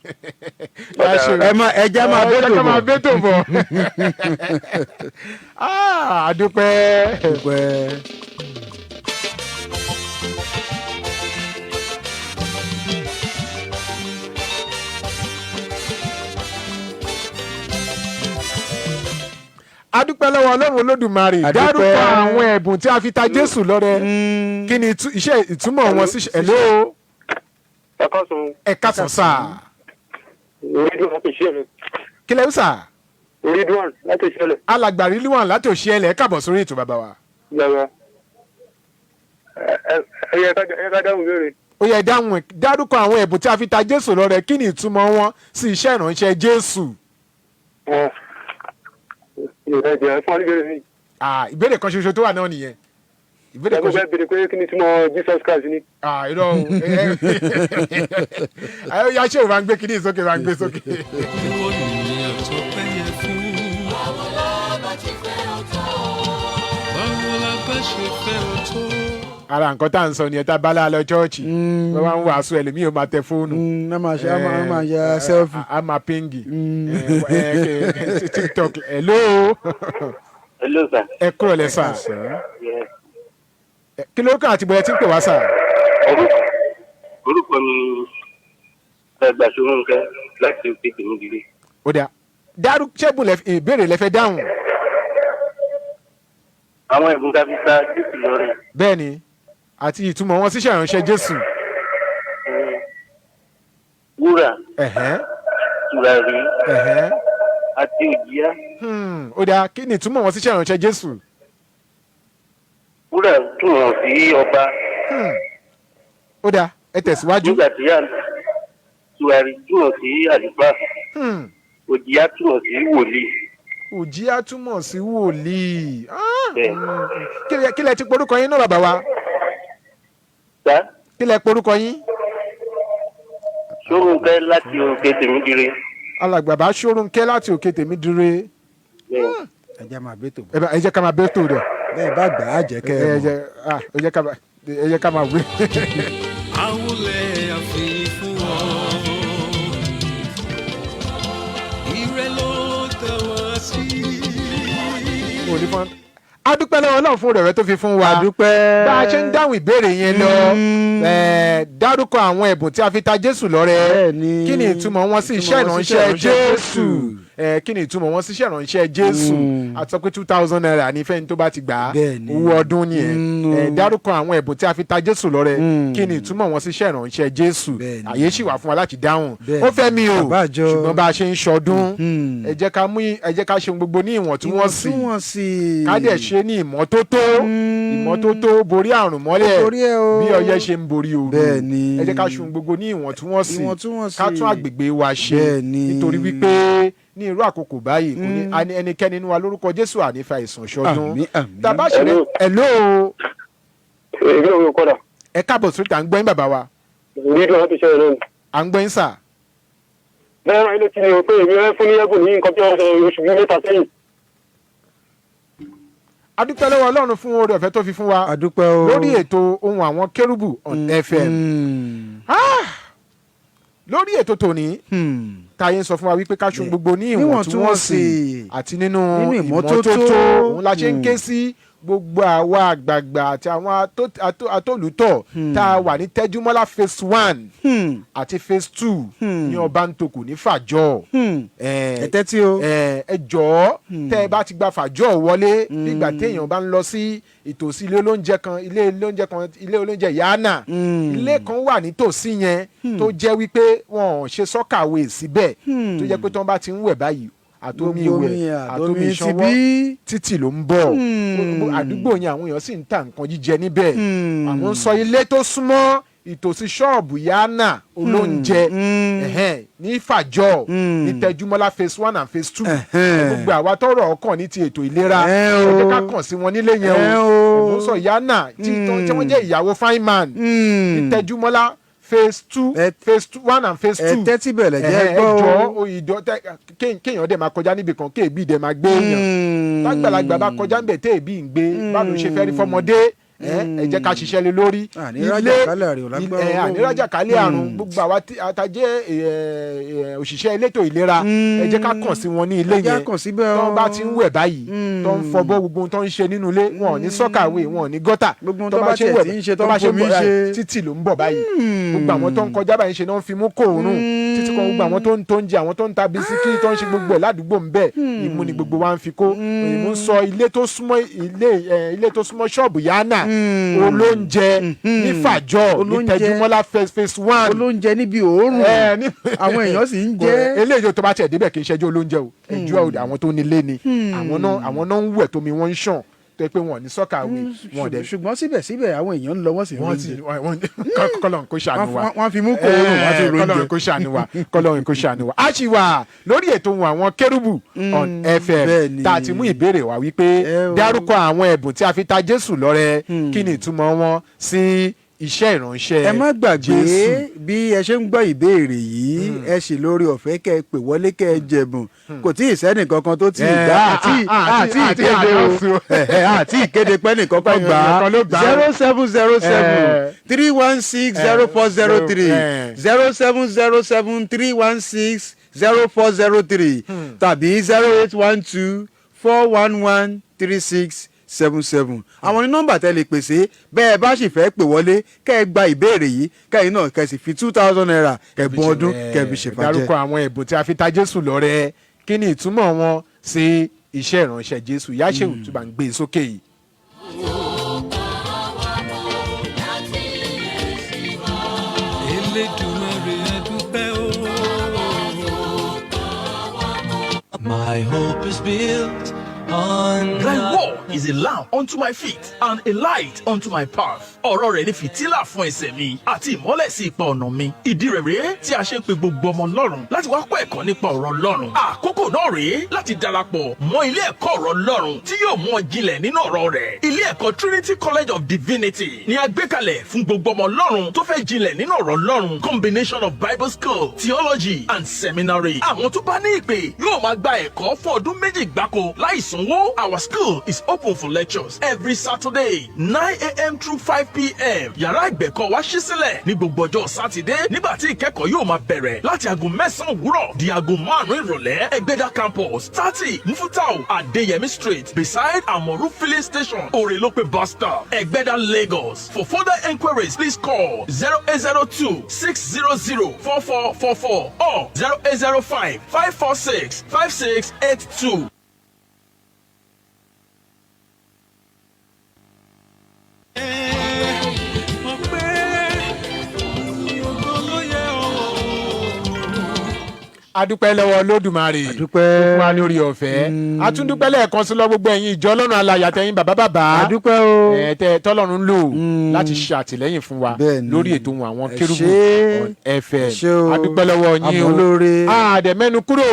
[SPEAKER 3] Ẹ má ẹ jẹ́ máa
[SPEAKER 2] Ẹ
[SPEAKER 3] bẹ́tò
[SPEAKER 2] jẹ́ ká máa
[SPEAKER 3] bọ̀.
[SPEAKER 2] bẹ́tò bọ̀. Ah, àdúpẹ́.
[SPEAKER 3] Dúpẹ́.
[SPEAKER 2] Adúpẹ́ lọ́wọ́ Ọlọ́run Olódùmarè.
[SPEAKER 3] Adúpẹ́.
[SPEAKER 2] Dárúkọ àwọn ẹ̀bùn tí a fi ta Jésù lọ́rẹ, kí ni iṣẹ́ ìtumọ̀ wọn sí? Hello.
[SPEAKER 10] Ẹ káàsán.
[SPEAKER 2] Ẹ káàsán sà.
[SPEAKER 10] Ridwan láti ìṣẹ̀lẹ̀.
[SPEAKER 2] Kí lẹ́ ń sà?
[SPEAKER 10] Ridwan láti ìṣẹ̀lẹ̀.
[SPEAKER 2] Alàgbà Rilwan láti Òṣìẹ̀lẹ̀, ẹ káàbọ̀ sórí ètò, bàbá wa.
[SPEAKER 10] Yàrá. Ẹ ẹ ká dáhùn ìbéèrè.
[SPEAKER 2] Ó yẹ, dáhùn ẹ̀. Dárúkọ àwọn ẹ̀bùn tí a fi ta Jésù lọ́rẹ, kí ni ìtumọ̀ wọn sí iṣẹ́ ìránṣẹ́ Jésù?
[SPEAKER 10] Ìrẹ̀jẹ̀ fún ìbéèrè mi.
[SPEAKER 2] Ah, ìbéèrè kan ṣoṣo tó wà náà nìyẹn, ìbéèrè
[SPEAKER 10] Ẹ
[SPEAKER 2] kan
[SPEAKER 10] mo fẹ́
[SPEAKER 2] ṣoṣo.
[SPEAKER 10] béèrè pé kí ni túmọ̀ Jesus Christ ni.
[SPEAKER 2] Ah, irọ́ o. Ẹ ẹ yá, ṣé o máa ń gbé kíní sókè, máa ń gbé sókè.
[SPEAKER 6] Ìwọ nìyẹn tó péye fún. Báwo la bá ṣe fẹ́ ọ tó.
[SPEAKER 2] Ara nǹkan tá à ń sọ nìyẹn, tá a bá lá lọ chọ́ọ̀chì, wọ́n máa ń wàásù, ẹlòmíì ó máa tẹ fóònù.
[SPEAKER 3] A máa ṣe, a máa ya selfie.
[SPEAKER 2] A máa ping TikTok. Hello.
[SPEAKER 10] Hello sir.
[SPEAKER 2] Ẹ kúrò lẹ sà. Kí lórúkọ àti bóyá tí ń pè wá sà?
[SPEAKER 10] Orúkọ mi ni Ẹgbàṣọrúnkẹ láti òkè tèmídìrí.
[SPEAKER 2] Ó dà. Dárú ṣẹ́gun ìbéèrè lẹ fẹ́ dáhùn.
[SPEAKER 10] Àwọn ẹ̀bùn tá a fi ta Jésù lọ́rẹ.
[SPEAKER 2] Bẹ́ẹ̀ ni, àti ìtumọ̀ wọn síṣẹ́ ìránṣẹ́ Jésù.
[SPEAKER 10] Wúrà,
[SPEAKER 2] Ẹ̀hẹ́n,
[SPEAKER 10] tùràrí
[SPEAKER 2] ẹ̀hẹ́n.
[SPEAKER 10] àti òjìá.
[SPEAKER 2] Ó dáa, kí ni ìtumọ̀ wọn síṣẹ́ ìránṣẹ́ Jésù?
[SPEAKER 10] Wúrà túmọ̀ sí ọba.
[SPEAKER 2] Ó dáa, ẹ tẹ̀síwájú.
[SPEAKER 10] Nígbà tí tùràrí túmọ̀ sí àlùfáà. Òjìá túmọ̀ sí wòlíì.
[SPEAKER 2] Òjìá túmọ̀ sí wòlíì. Ah,
[SPEAKER 10] Bẹ́ẹ̀.
[SPEAKER 2] Kí lẹ ti porúkọ yín náà, bàbá wa?
[SPEAKER 10] Sá.
[SPEAKER 2] Kí lẹ porúkọ yín?
[SPEAKER 10] Ṣórunkẹ́ láti Òkè Tèmídire.
[SPEAKER 2] Alàgbà bá Ṣórunkẹ́ láti Òkè Tèmídire.
[SPEAKER 10] Bẹ́ẹ̀.
[SPEAKER 3] Ẹ jẹ́ máa bẹ́tò bọ̀.
[SPEAKER 2] Ẹ jẹ́ ká máa bẹ́ tó rẹ̀.
[SPEAKER 3] Bẹ́ẹ̀ bá gbà á, jẹ́ kẹ́ ẹ
[SPEAKER 2] Ẹ
[SPEAKER 3] mọ̀.
[SPEAKER 2] jẹ́, ah, ẹ jẹ́ ká máa wí.
[SPEAKER 6] Àwùlẹ̀ àfihàn fún ọ. Ire ló tẹ̀ wá sí.
[SPEAKER 2] Òní fún a dúpẹ́ lọ́wọ́ Ọlọ́run fún rẹ̀ tó fi fún wa.
[SPEAKER 3] A dúpẹ́.
[SPEAKER 2] Bá a ṣe ń dáhùn ìbéèrè yẹn lọ, dárúkọ àwọn ẹ̀bùn tí a fi ta Jésù lọ́rẹ.
[SPEAKER 3] Bẹ́ẹ̀ni.
[SPEAKER 2] Kí ni ìtumọ̀ wọn sí iṣẹ́
[SPEAKER 3] Ìtumọ̀ wọn sí
[SPEAKER 2] ìránṣẹ́
[SPEAKER 3] iṣẹ́ ìránṣẹ́
[SPEAKER 2] Jésù? Kí ni ìtumọ̀ wọn sí iṣẹ́ ìránṣẹ́ Jésù? A sọ pé ₦2,000 ní fẹ́ni tó bá ti gbà á. Owó ọdún nìyẹn. Dárúkọ àwọn ẹ̀bùn tí a fi ta Jésù lọ́rẹ. Kí ni ìtumọ̀ wọn sí iṣẹ́ ìránṣẹ́ Jésù? Àyè sì wà fún wa láti dáhùn. Ó fẹ́ mi o,
[SPEAKER 3] Àbájọ.
[SPEAKER 2] ṣùgbọ́n bá a ṣe ń ṣọdún, ẹ jẹ́ ká ṣe ohun gbogbo ní ìwọ̀ntúnwọ̀nsì,
[SPEAKER 3] Ìwọ̀ntúnwọ̀nsì.
[SPEAKER 2] ká dẹ̀ ṣe ní ìmọ́tótó. Ìmọ́tótó borí àrùn mọ́lẹ̀
[SPEAKER 3] Ó borí ẹ o.
[SPEAKER 2] bí ọyẹ́ ṣe ń borí ooru. Ẹ jẹ́ ká ṣe ohun gbogbo ní ìwọ̀ntúnwọ̀nsì,
[SPEAKER 3] Ìwọ̀ntúnwọ̀nsì.
[SPEAKER 2] ká tún àgbègbè wa ṣe, nítorí wípé ní irú àkókò báyìí, kò ní a ní ẹnikẹ́ni nínú wa, lórúkọ Jésù, ànífà ìsàn ṣọdún.
[SPEAKER 3] Àmín, àmín.
[SPEAKER 2] Tàbá ṣe rẹ. Hello.
[SPEAKER 11] Èmi ò kọ́dà.
[SPEAKER 2] Ẹ káàbọ̀ sórí, à ń gbọ́ yín, bàbá wa.
[SPEAKER 11] Ìrírí láti ṣe ẹ̀rọ.
[SPEAKER 2] À ń gbọ́ yín, sà.
[SPEAKER 11] Bẹ́ẹ̀ rán ilé tí ni o pé èmi rẹ́ fún ní ẹ̀bùn ní nǹkan bí oṣù bíi 3 sẹ́yìn.
[SPEAKER 2] A dúpẹ́ lọ́wọ́ Ọlọ́run fún oore ọ̀fẹ́ tó fi fún wa
[SPEAKER 3] A dúpẹ́ o.
[SPEAKER 2] lórí ètò Ohun Àwọn Kérúbù on FM. Ah! Lórí ètò tòní, táyé ń sọ fún wa wípé ká ṣe ohun gbogbo ní ìwọ̀ntúnwọ̀nsì àti nínú
[SPEAKER 3] Nínú ìmọ́tótó.
[SPEAKER 2] ìmọ́tótó. Òun la ṣe ń ké sí gbogbo àwa àgbààgbà àti àwọn atólùtọ̀ tá a wà ní Tẹ́júmọ́lá phase 1 àti phase 2 ní Ọbántòkù ní Fàjọ.
[SPEAKER 3] Ẹ tẹ́tí o.
[SPEAKER 2] Ẹ jọ̀ọ́, tẹ́ ẹ bá ti gba Fàjọ wọlé, nígbà téèyàn bá ń lọ sí ìtòsí ilé olóúnjẹ kan, ilé olóúnjẹ kan, ilé olóúnjẹ Yánà, ilé kan wà nítòsí yẹn tó jẹ́ wípé wọn ò ṣe soakaway síbẹ̀, tó jẹ́ pé tí wọ́n bá ti ń wẹ̀ báyìí, àtomi
[SPEAKER 3] Gbogbo
[SPEAKER 2] ìwẹ̀
[SPEAKER 3] omi
[SPEAKER 2] àtomi
[SPEAKER 3] àtomi
[SPEAKER 2] ìṣanwọ́,
[SPEAKER 3] tibí.
[SPEAKER 2] títì ló ń bọ̀. Gbogbo àdúgbò yẹn, àwọn èèyàn sì ń ta nǹkan jíjẹ níbẹ̀. Àwọn ń sọ ilé tó súnmọ́ ìtòsí ṣọ́ọ̀bù Yánà olóúnjẹ, ẹ̀hẹ́n, ní Fàjọ, ní Tẹjúmọ́lá phase 1 and phase 2. Gbogbo àwa tọrọ ọkàn ní ti ètò ìlera, ẹ jẹ́ ká kàn sí wọn nílé yẹn o. Mo ń sọ Yánà tí wọ́n jẹ́ ìyàwó fine man ní Tẹjúmọ́lá phase 2, phase 2, 1 and phase
[SPEAKER 3] Ẹ
[SPEAKER 2] 2.
[SPEAKER 3] tẹ́tí bẹ̀lẹ̀ jẹ́
[SPEAKER 2] Ẹ̀hẹ́n,
[SPEAKER 3] gbọ́
[SPEAKER 2] ẹ
[SPEAKER 3] o.
[SPEAKER 2] jọ̀ọ́ o, ìjọ kéèyàn dẹ̀ máa kọjá níbì kan, kéèbì dẹ̀ máa gbé èèyàn. Tágbàlagbà bá kọjá ń bẹ̀, téèbì ń gbé, báwo ló ṣe fẹ́ rí fọmọdé? Ẹ jẹ́ ká ṣiṣẹ́ lé lórí.
[SPEAKER 3] Ànírájà kálẹ̀ àrùn lágbára Ọlọ́run.
[SPEAKER 2] Ànírájà kálẹ̀ àrùn. Gbogbo àwa tí a jẹ́ òṣìṣẹ́ elétò ìlera, ẹ jẹ́ ká kàn sí wọn ní ilé
[SPEAKER 3] Ẹ jẹ́
[SPEAKER 2] yẹn.
[SPEAKER 3] kàn síbẹ̀
[SPEAKER 2] Tó
[SPEAKER 3] o.
[SPEAKER 2] bá ti ń wẹ̀ báyìí, tó ń fọbọ́, gbogbo ohun tó ń ṣe nínú ilé, wọn ò ní soakaway, wọn ò ní gọ́tà.
[SPEAKER 3] Gbogbo ohun tó bá tiẹ̀ ti ń ṣe, tó ń fomi ṣe.
[SPEAKER 2] Títì ló ń bọ̀ báyìí. Gbogbo àwọn tó ń kọjá báyìí ṣe náà ń fi mú kóòrùn títí kan. Gbogbo àwọn tó ń jẹ, àwọn tó ń ta bisikí, tó ń ṣe gbogbo ẹ̀ ládùúgbò ń bẹ̀, ìmú ni gbogbo wa ń fi kó. Ìmú ń sọ ilé tó súnmọ́ ilé ẹ, ilé tó súnmọ́ ṣọ́ọ̀bù Yánà olóúnjẹ ní Fàjọ ní
[SPEAKER 3] Olóúnjẹ.
[SPEAKER 2] Tẹjúmọ́lá phase 1.
[SPEAKER 3] Olóúnjẹ níbi òórùn, àwọn èèyàn sì ń jẹ.
[SPEAKER 2] Eléyìí tó bá tiẹ̀ débẹ̀, kì í ṣẹjọ́ olóúnjẹ o, ẹjọ́ àwọn tó nílé ni. Àwọn náà ń wẹ̀ tómi wọ́n ń ṣàn, tó yẹ pé wọn ò ní soakaway, wọn ò dẹ̀.
[SPEAKER 3] Ṣùgbọ́n síbẹ̀síbẹ̀, àwọn èèyàn ń lọ, wọ́n sì ń
[SPEAKER 2] Wọ́n ti
[SPEAKER 3] róúnjẹ.
[SPEAKER 2] Wọ́n kọ́lọ́n kó ṣàánú wa.
[SPEAKER 3] Wọ́n fi mú kó oorun, wọ́n ti róúnjẹ.
[SPEAKER 2] Kọ́lọ́n kó ṣàánú wa, kọ́lọ́n kó ṣàánú wa. A ṣì wà lórí ètò Ohun Àwọn Kérúbù on FM, tá a ti mú ìbéèrè wá wípé dárúkọ àwọn ẹ̀bùn tí a fi ta Jésù lọ́rẹ, kí ni ìtumọ̀ wọn sí iṣẹ́ ìránṣẹ́
[SPEAKER 3] Ẹ má gbàgbé,
[SPEAKER 2] Jésù.
[SPEAKER 3] bí ẹ ṣe ń gbọ́ ìbéèrè yìí, ẹ sì lórí ọ̀fẹ́ kẹ́ ẹ pè wọlé, kẹ́ ẹ jẹ̀bùn. Kò tí ì sẹ́nì kankan tó tí ì gbà, àti ìkéde o, àti ìkéde pẹ́ nìkankan gbà á. 07073160403, 07073160403, tàbí 08124113677. Àwọn ní nọ́mbà tẹ́ lè pèsè bẹ́ẹ̀ bá sì fẹ́ pè wọlé, kẹ́ ẹ gba ìbéèrè yìí, kẹ́yìn náà kẹ́ ẹ sì fi ₦2,000 ẹ̀bùn ọdún kẹ́ ẹ fi ṣèfàjẹ́.
[SPEAKER 2] Dárúkọ àwọn ẹ̀bùn tí a fi ta Jésù lọ́rẹ. Kí ni ìtumọ̀ wọn sí iṣẹ́ ìránṣẹ́ Jésù? Yáṣẹ́wù tó bá ń gbé e sókè yìí.
[SPEAKER 6] Elédùmarè adúpẹ́ o. My hope is built on.
[SPEAKER 5] Thy word is a lamp unto my feet and a light unto my path. Ọ̀rọ̀ rẹ̀ ni fìtílà fún ẹsẹ̀ mi àti ìmọ́lẹ̀ sí ipa ọ̀nà mi. Ìdí rẹ̀ rèé tí a ṣe ń pe gbogbo ọmọ Ọlọ́run láti wá kọ́ ẹ̀kọ́ nípa ọ̀rọ̀ Ọlọ́run. Àkókò náà rèé láti darapọ̀ mọ́ ilé ẹ̀kọ́ ọ̀rọ̀ Ọlọ́run tí yóò mú ọ jinlẹ̀ nínú ọ̀rọ̀ rẹ̀. Ilé ẹ̀kọ́ Trinity College of Divinity ni a gbé kalẹ̀ fún gbogbo ọmọ Ọlọ́run tó fẹ́ jinlẹ̀ nínú ọ̀rọ̀ Ọlọ́run. Combination of Bible school, theology and seminary. Àwọn tó bá ní ìpè yóò máa gba ẹ̀kọ́ fún ọdún 2 gbáko láì sanwó. Our school is open for lectures every Saturday 9 a.m. through 5 p.m. Yàrá ìgbẹ̀kọ́ wa ṣí sílẹ̀ ní gbogbo ọjọ́ Sátidé nígbà tí ìkẹ́kọ̀ọ́ yóò máa bẹ̀rẹ̀ láti aago 9 òwúrọ̀ di aago 5 ìrọ̀lẹ́. Ẹgbẹ́dá Campus, 30 Mufutau Adeyemi Street, beside Amoru Filling Station, Orelope Bus Stop, Ẹgbẹ́dá, Lagos. For further enquiries, please call 0802 600 4444 or 0805 546 5682.
[SPEAKER 6] Ògo ló yẹ o.
[SPEAKER 2] Adúpẹ́ lọ́wọ́ Olódùmarè
[SPEAKER 3] Adúpẹ́.
[SPEAKER 2] tó fún wa lórí ọ̀fẹ́. A tún dúpẹ́ lẹ́ẹ̀kan sí lọ gbogbo ẹ̀yin ìjọ Ọlọ́run alààyè àtẹ̀yin bàbá bàbá
[SPEAKER 3] Adúpẹ́ o.
[SPEAKER 2] ẹ̀ tẹ́ tọ́lọ́run ń lò láti ṣe àtìlẹ́yìn fún wa
[SPEAKER 3] Bẹ́ẹ̀ni.
[SPEAKER 2] lórí ètò ohun àwọn
[SPEAKER 3] Ẹ
[SPEAKER 2] kérúbù
[SPEAKER 3] ṣé.
[SPEAKER 2] on FM.
[SPEAKER 3] Ẹ ṣé o.
[SPEAKER 2] Adúpẹ́ lọ́wọ́ yín o.
[SPEAKER 3] Àmọ́ lóore.
[SPEAKER 2] Àdẹ̀mẹ́nu kúrò o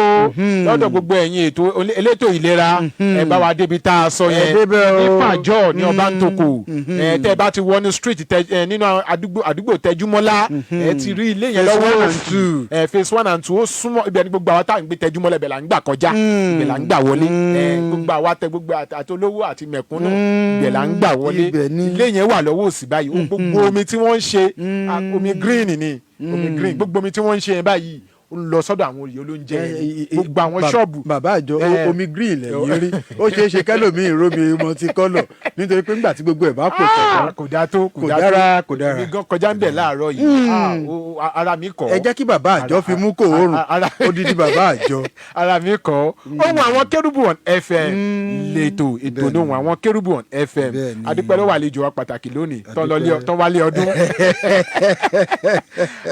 [SPEAKER 2] lọ́dọ̀ gbogbo ẹ̀yin ètò elétò ìlera. Ẹ bá wa débi tá a sọ
[SPEAKER 3] Ẹ
[SPEAKER 2] yẹn
[SPEAKER 3] débẹ̀ o.
[SPEAKER 2] ní Fàjọ́ ní Ọbántòkò. Ẹ tẹ́ bá ti wọnú street tẹ ẹ nínú àdúgbò Tẹjúmọ́lá, ẹ ti rí ilé yẹn
[SPEAKER 3] Phase
[SPEAKER 2] lọ́wọ́
[SPEAKER 3] one and
[SPEAKER 2] òsì.
[SPEAKER 3] two.
[SPEAKER 2] Ẹ phase one and two, ó súnmọ́ ibẹ̀ ní gbogbo àwa tá à ń gbé Tẹjúmọ́lá, ibẹ̀ là ń gbà kọjá, ibẹ̀ là ń gbà wọlé. Ẹ gbogbo àwa tẹ gbogbo àti olówó àti mẹ̀kúnnù, ibẹ̀ là ń gbà wọlé.
[SPEAKER 3] Ibẹ̀ ni.
[SPEAKER 2] Ilé yẹn wà lọ́wọ́ òsì báyìí. Ó gbogbo omi tí wọ́n ń ṣe, omi green ni, omi green. Gbogbo omi tí wọ́n ń ṣe yẹn báyìí, ó ń lọ sọ́dọ̀ àwọn olè olóúnjẹ yẹn ni. Gbogbo àwọn ṣọ́ọ̀bù.
[SPEAKER 3] Bàbá àjọ, omi green lẹ́yìn rí. Ó ṣeé ṣe kẹ́lòmíì rómi multicolor, nítorí pé ńgbà tí gbogbo ẹ̀ bá pò pọ̀.
[SPEAKER 2] Kò dáa tó.
[SPEAKER 3] Kò dára, kò dára.
[SPEAKER 2] Èmi gan kọjá ń bẹ̀ láàárọ̀ yìí. Ah, ara mi kọ̀.
[SPEAKER 3] Ẹ jẹ́ kí bàbá àjọ fi mú kó oòrùn odidi bàbá àjọ.
[SPEAKER 2] Ara mi kọ́. Ohun àwọn kérúbù on FM lẹ́tọ̀ ètò ní ohun àwọn kérúbù on FM. Adúpẹ́ lọ́wọ́ àlejò wa pàtàkì lónìí tán tán wálé ọdún.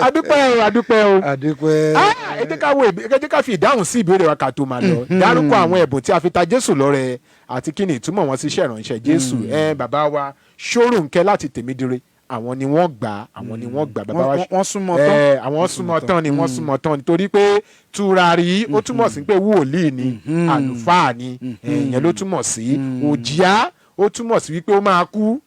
[SPEAKER 2] Adúpẹ́ o, adúpẹ́ o.
[SPEAKER 3] Adúpẹ́.
[SPEAKER 2] Ah, ẹ jẹ́ ká fi ìdáhùn sí ìbéèrè wa ká tó máa lọ. Dárúkọ àwọn ẹ̀bùn tí a fi ta Jésù lọ́rẹ àti kí ni ìtumọ̀ wọn sí iṣẹ́ ìránṣẹ́ Jésù. Ẹ bàbá wa Ṣórùnkẹ́ láti Tèmídire, àwọn ni wọ́n gbà, àwọn ni wọ́n gbà, bàbá wa.
[SPEAKER 3] Wọ́n súnmọ́ tán.
[SPEAKER 2] Ẹ àwọn súnmọ́ tán ni, wọ́n súnmọ́ tán ni, torí pé tùràrí, ó túmọ̀ sí pé wòlíì ni, àlùfáà ni. Ìyẹn ló túmọ̀ sí. Òjìá, ó túmọ̀ sí wípé ó máa kú.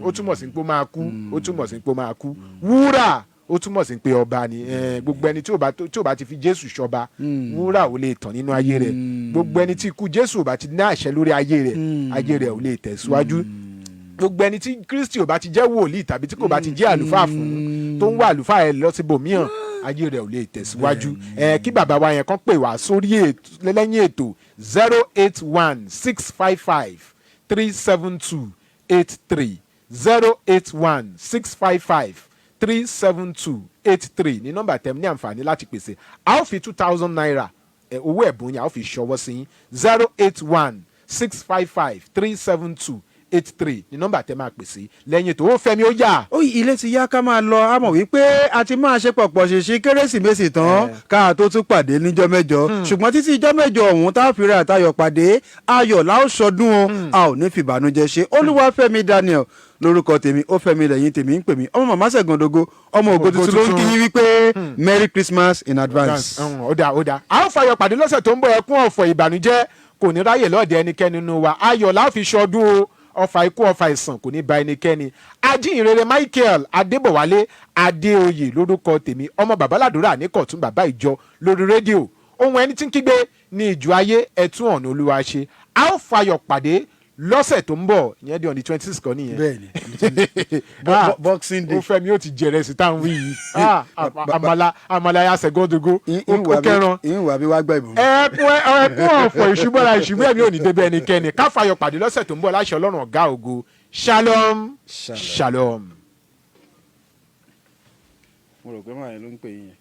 [SPEAKER 2] Ó túmọ̀ sí pé ó máa kú, ó túmọ̀ sí pé ó máa kú. Wúrà, ó túmọ̀ sí pé ọba ni. Gbogbo ẹni tí ò bá ti fi Jésù ṣọba, wúrà ò lè tàn nínú ayé rẹ̀. Gbogbo ẹni tí ikú Jésù ò bá ti ní àṣẹ lórí ayé rẹ̀, ayé rẹ̀ ò lè tẹ̀síwájú. Gbogbo ẹni tí Kristi ò bá ti jẹ́ wòlíì tàbí tí kò bá ti jẹ́ àlùfáà fún, tó ń wá àlùfáà ẹ lọ síbòmíràn, ayé rẹ̀ ò lè tẹ̀síwájú. Ẹ kí bàbá wa yẹn kàn pè wá sórí ètò lẹ́yìn ètò, 08165537283, 08165537283 ní nọ́mbà tẹ̀m ní àǹfààní láti pèsè. A ó fi ₦2,000 owó ẹ̀bùn yẹn, a ó fi ṣọwọ́ sí yín. 08165537283 ní nọ́mbà tẹ́ máa pèsè lẹ́yìn tó. Ó fẹ́mi, ó yà.
[SPEAKER 3] Ó ilé ti yá, ká máa lọ. A mọ̀ wípé a ti máa ṣe pọ̀pọ̀ ṣèṣe Kérésìmesì tán ká tó tún pàdé níjọ́ mẹ́jọ, ṣùgbọ́n títí ijọ́ mẹ́jọ ọ̀hún tá a fi ra àtayọ̀ pàdé, ayọ̀ la ó ṣọdún o, a ò ní fìbànújẹ́ ṣe. Olúwafẹ́mi Daniel lórúkọ tèmi, ó fẹ́mi lẹ́yìn tèmi ń pè mí, ọmọ màmá Ṣẹ̀gàndógó, ọmọ ògo tuntun ló ń kí yín wípé Merry Christmas in advance.
[SPEAKER 2] Ó dáa, ó dáa. A ó fayọ̀ pàdé lọ́sẹ̀ tó ń bọ̀. Ẹkún, ọ̀fọ̀, ìbànújẹ́ kò ní ráyè lọ́ọ̀dẹ ẹnikẹ́ni nínú wa. Ayọ̀ la fi ṣọdún o. Ọfà ikú, ọfà ìsàn kò ní ba ẹnikẹ́ni. Ajíhìnrere Michael Adébọ̀wálé Adéoyè lórúkọ tèmi, ọmọ babaládùúrà ní kọ̀tún, bàbá ìjọ lórí rédíò. Ohun ẹni tí ń kígbe ní ìjọ ayé, ẹtún ọ̀nà Olúwa ṣe. A ó fayọ̀ pàdé lọ́sẹ̀ tó ń bọ̀. Ìyẹn di on the 26 kan nìyẹn.
[SPEAKER 3] Bẹ́ẹ̀ni. Boxing Day.
[SPEAKER 2] Ó fẹ́ mi ó ti jẹrẹ sí táwọn wí yìí. Àmàlà, àmàlà ya sẹ̀gọ́dógó ó kẹran.
[SPEAKER 3] Ìwà bí wàá gbà ìbọn.
[SPEAKER 2] Ẹkún, ẹkún, ọ̀fọ̀, ìṣubọ́ra ìṣubú ẹ̀mí ò ní débẹ̀ ẹnikẹ́ni. Ká fayọ̀ pàdé lọ́sẹ̀ tó ń bọ̀ láṣẹ Ọlọ́run ọ̀gá ògo. Shalom, shalom.
[SPEAKER 3] Mo rò pé màá yẹn ló ń pè yín yẹn.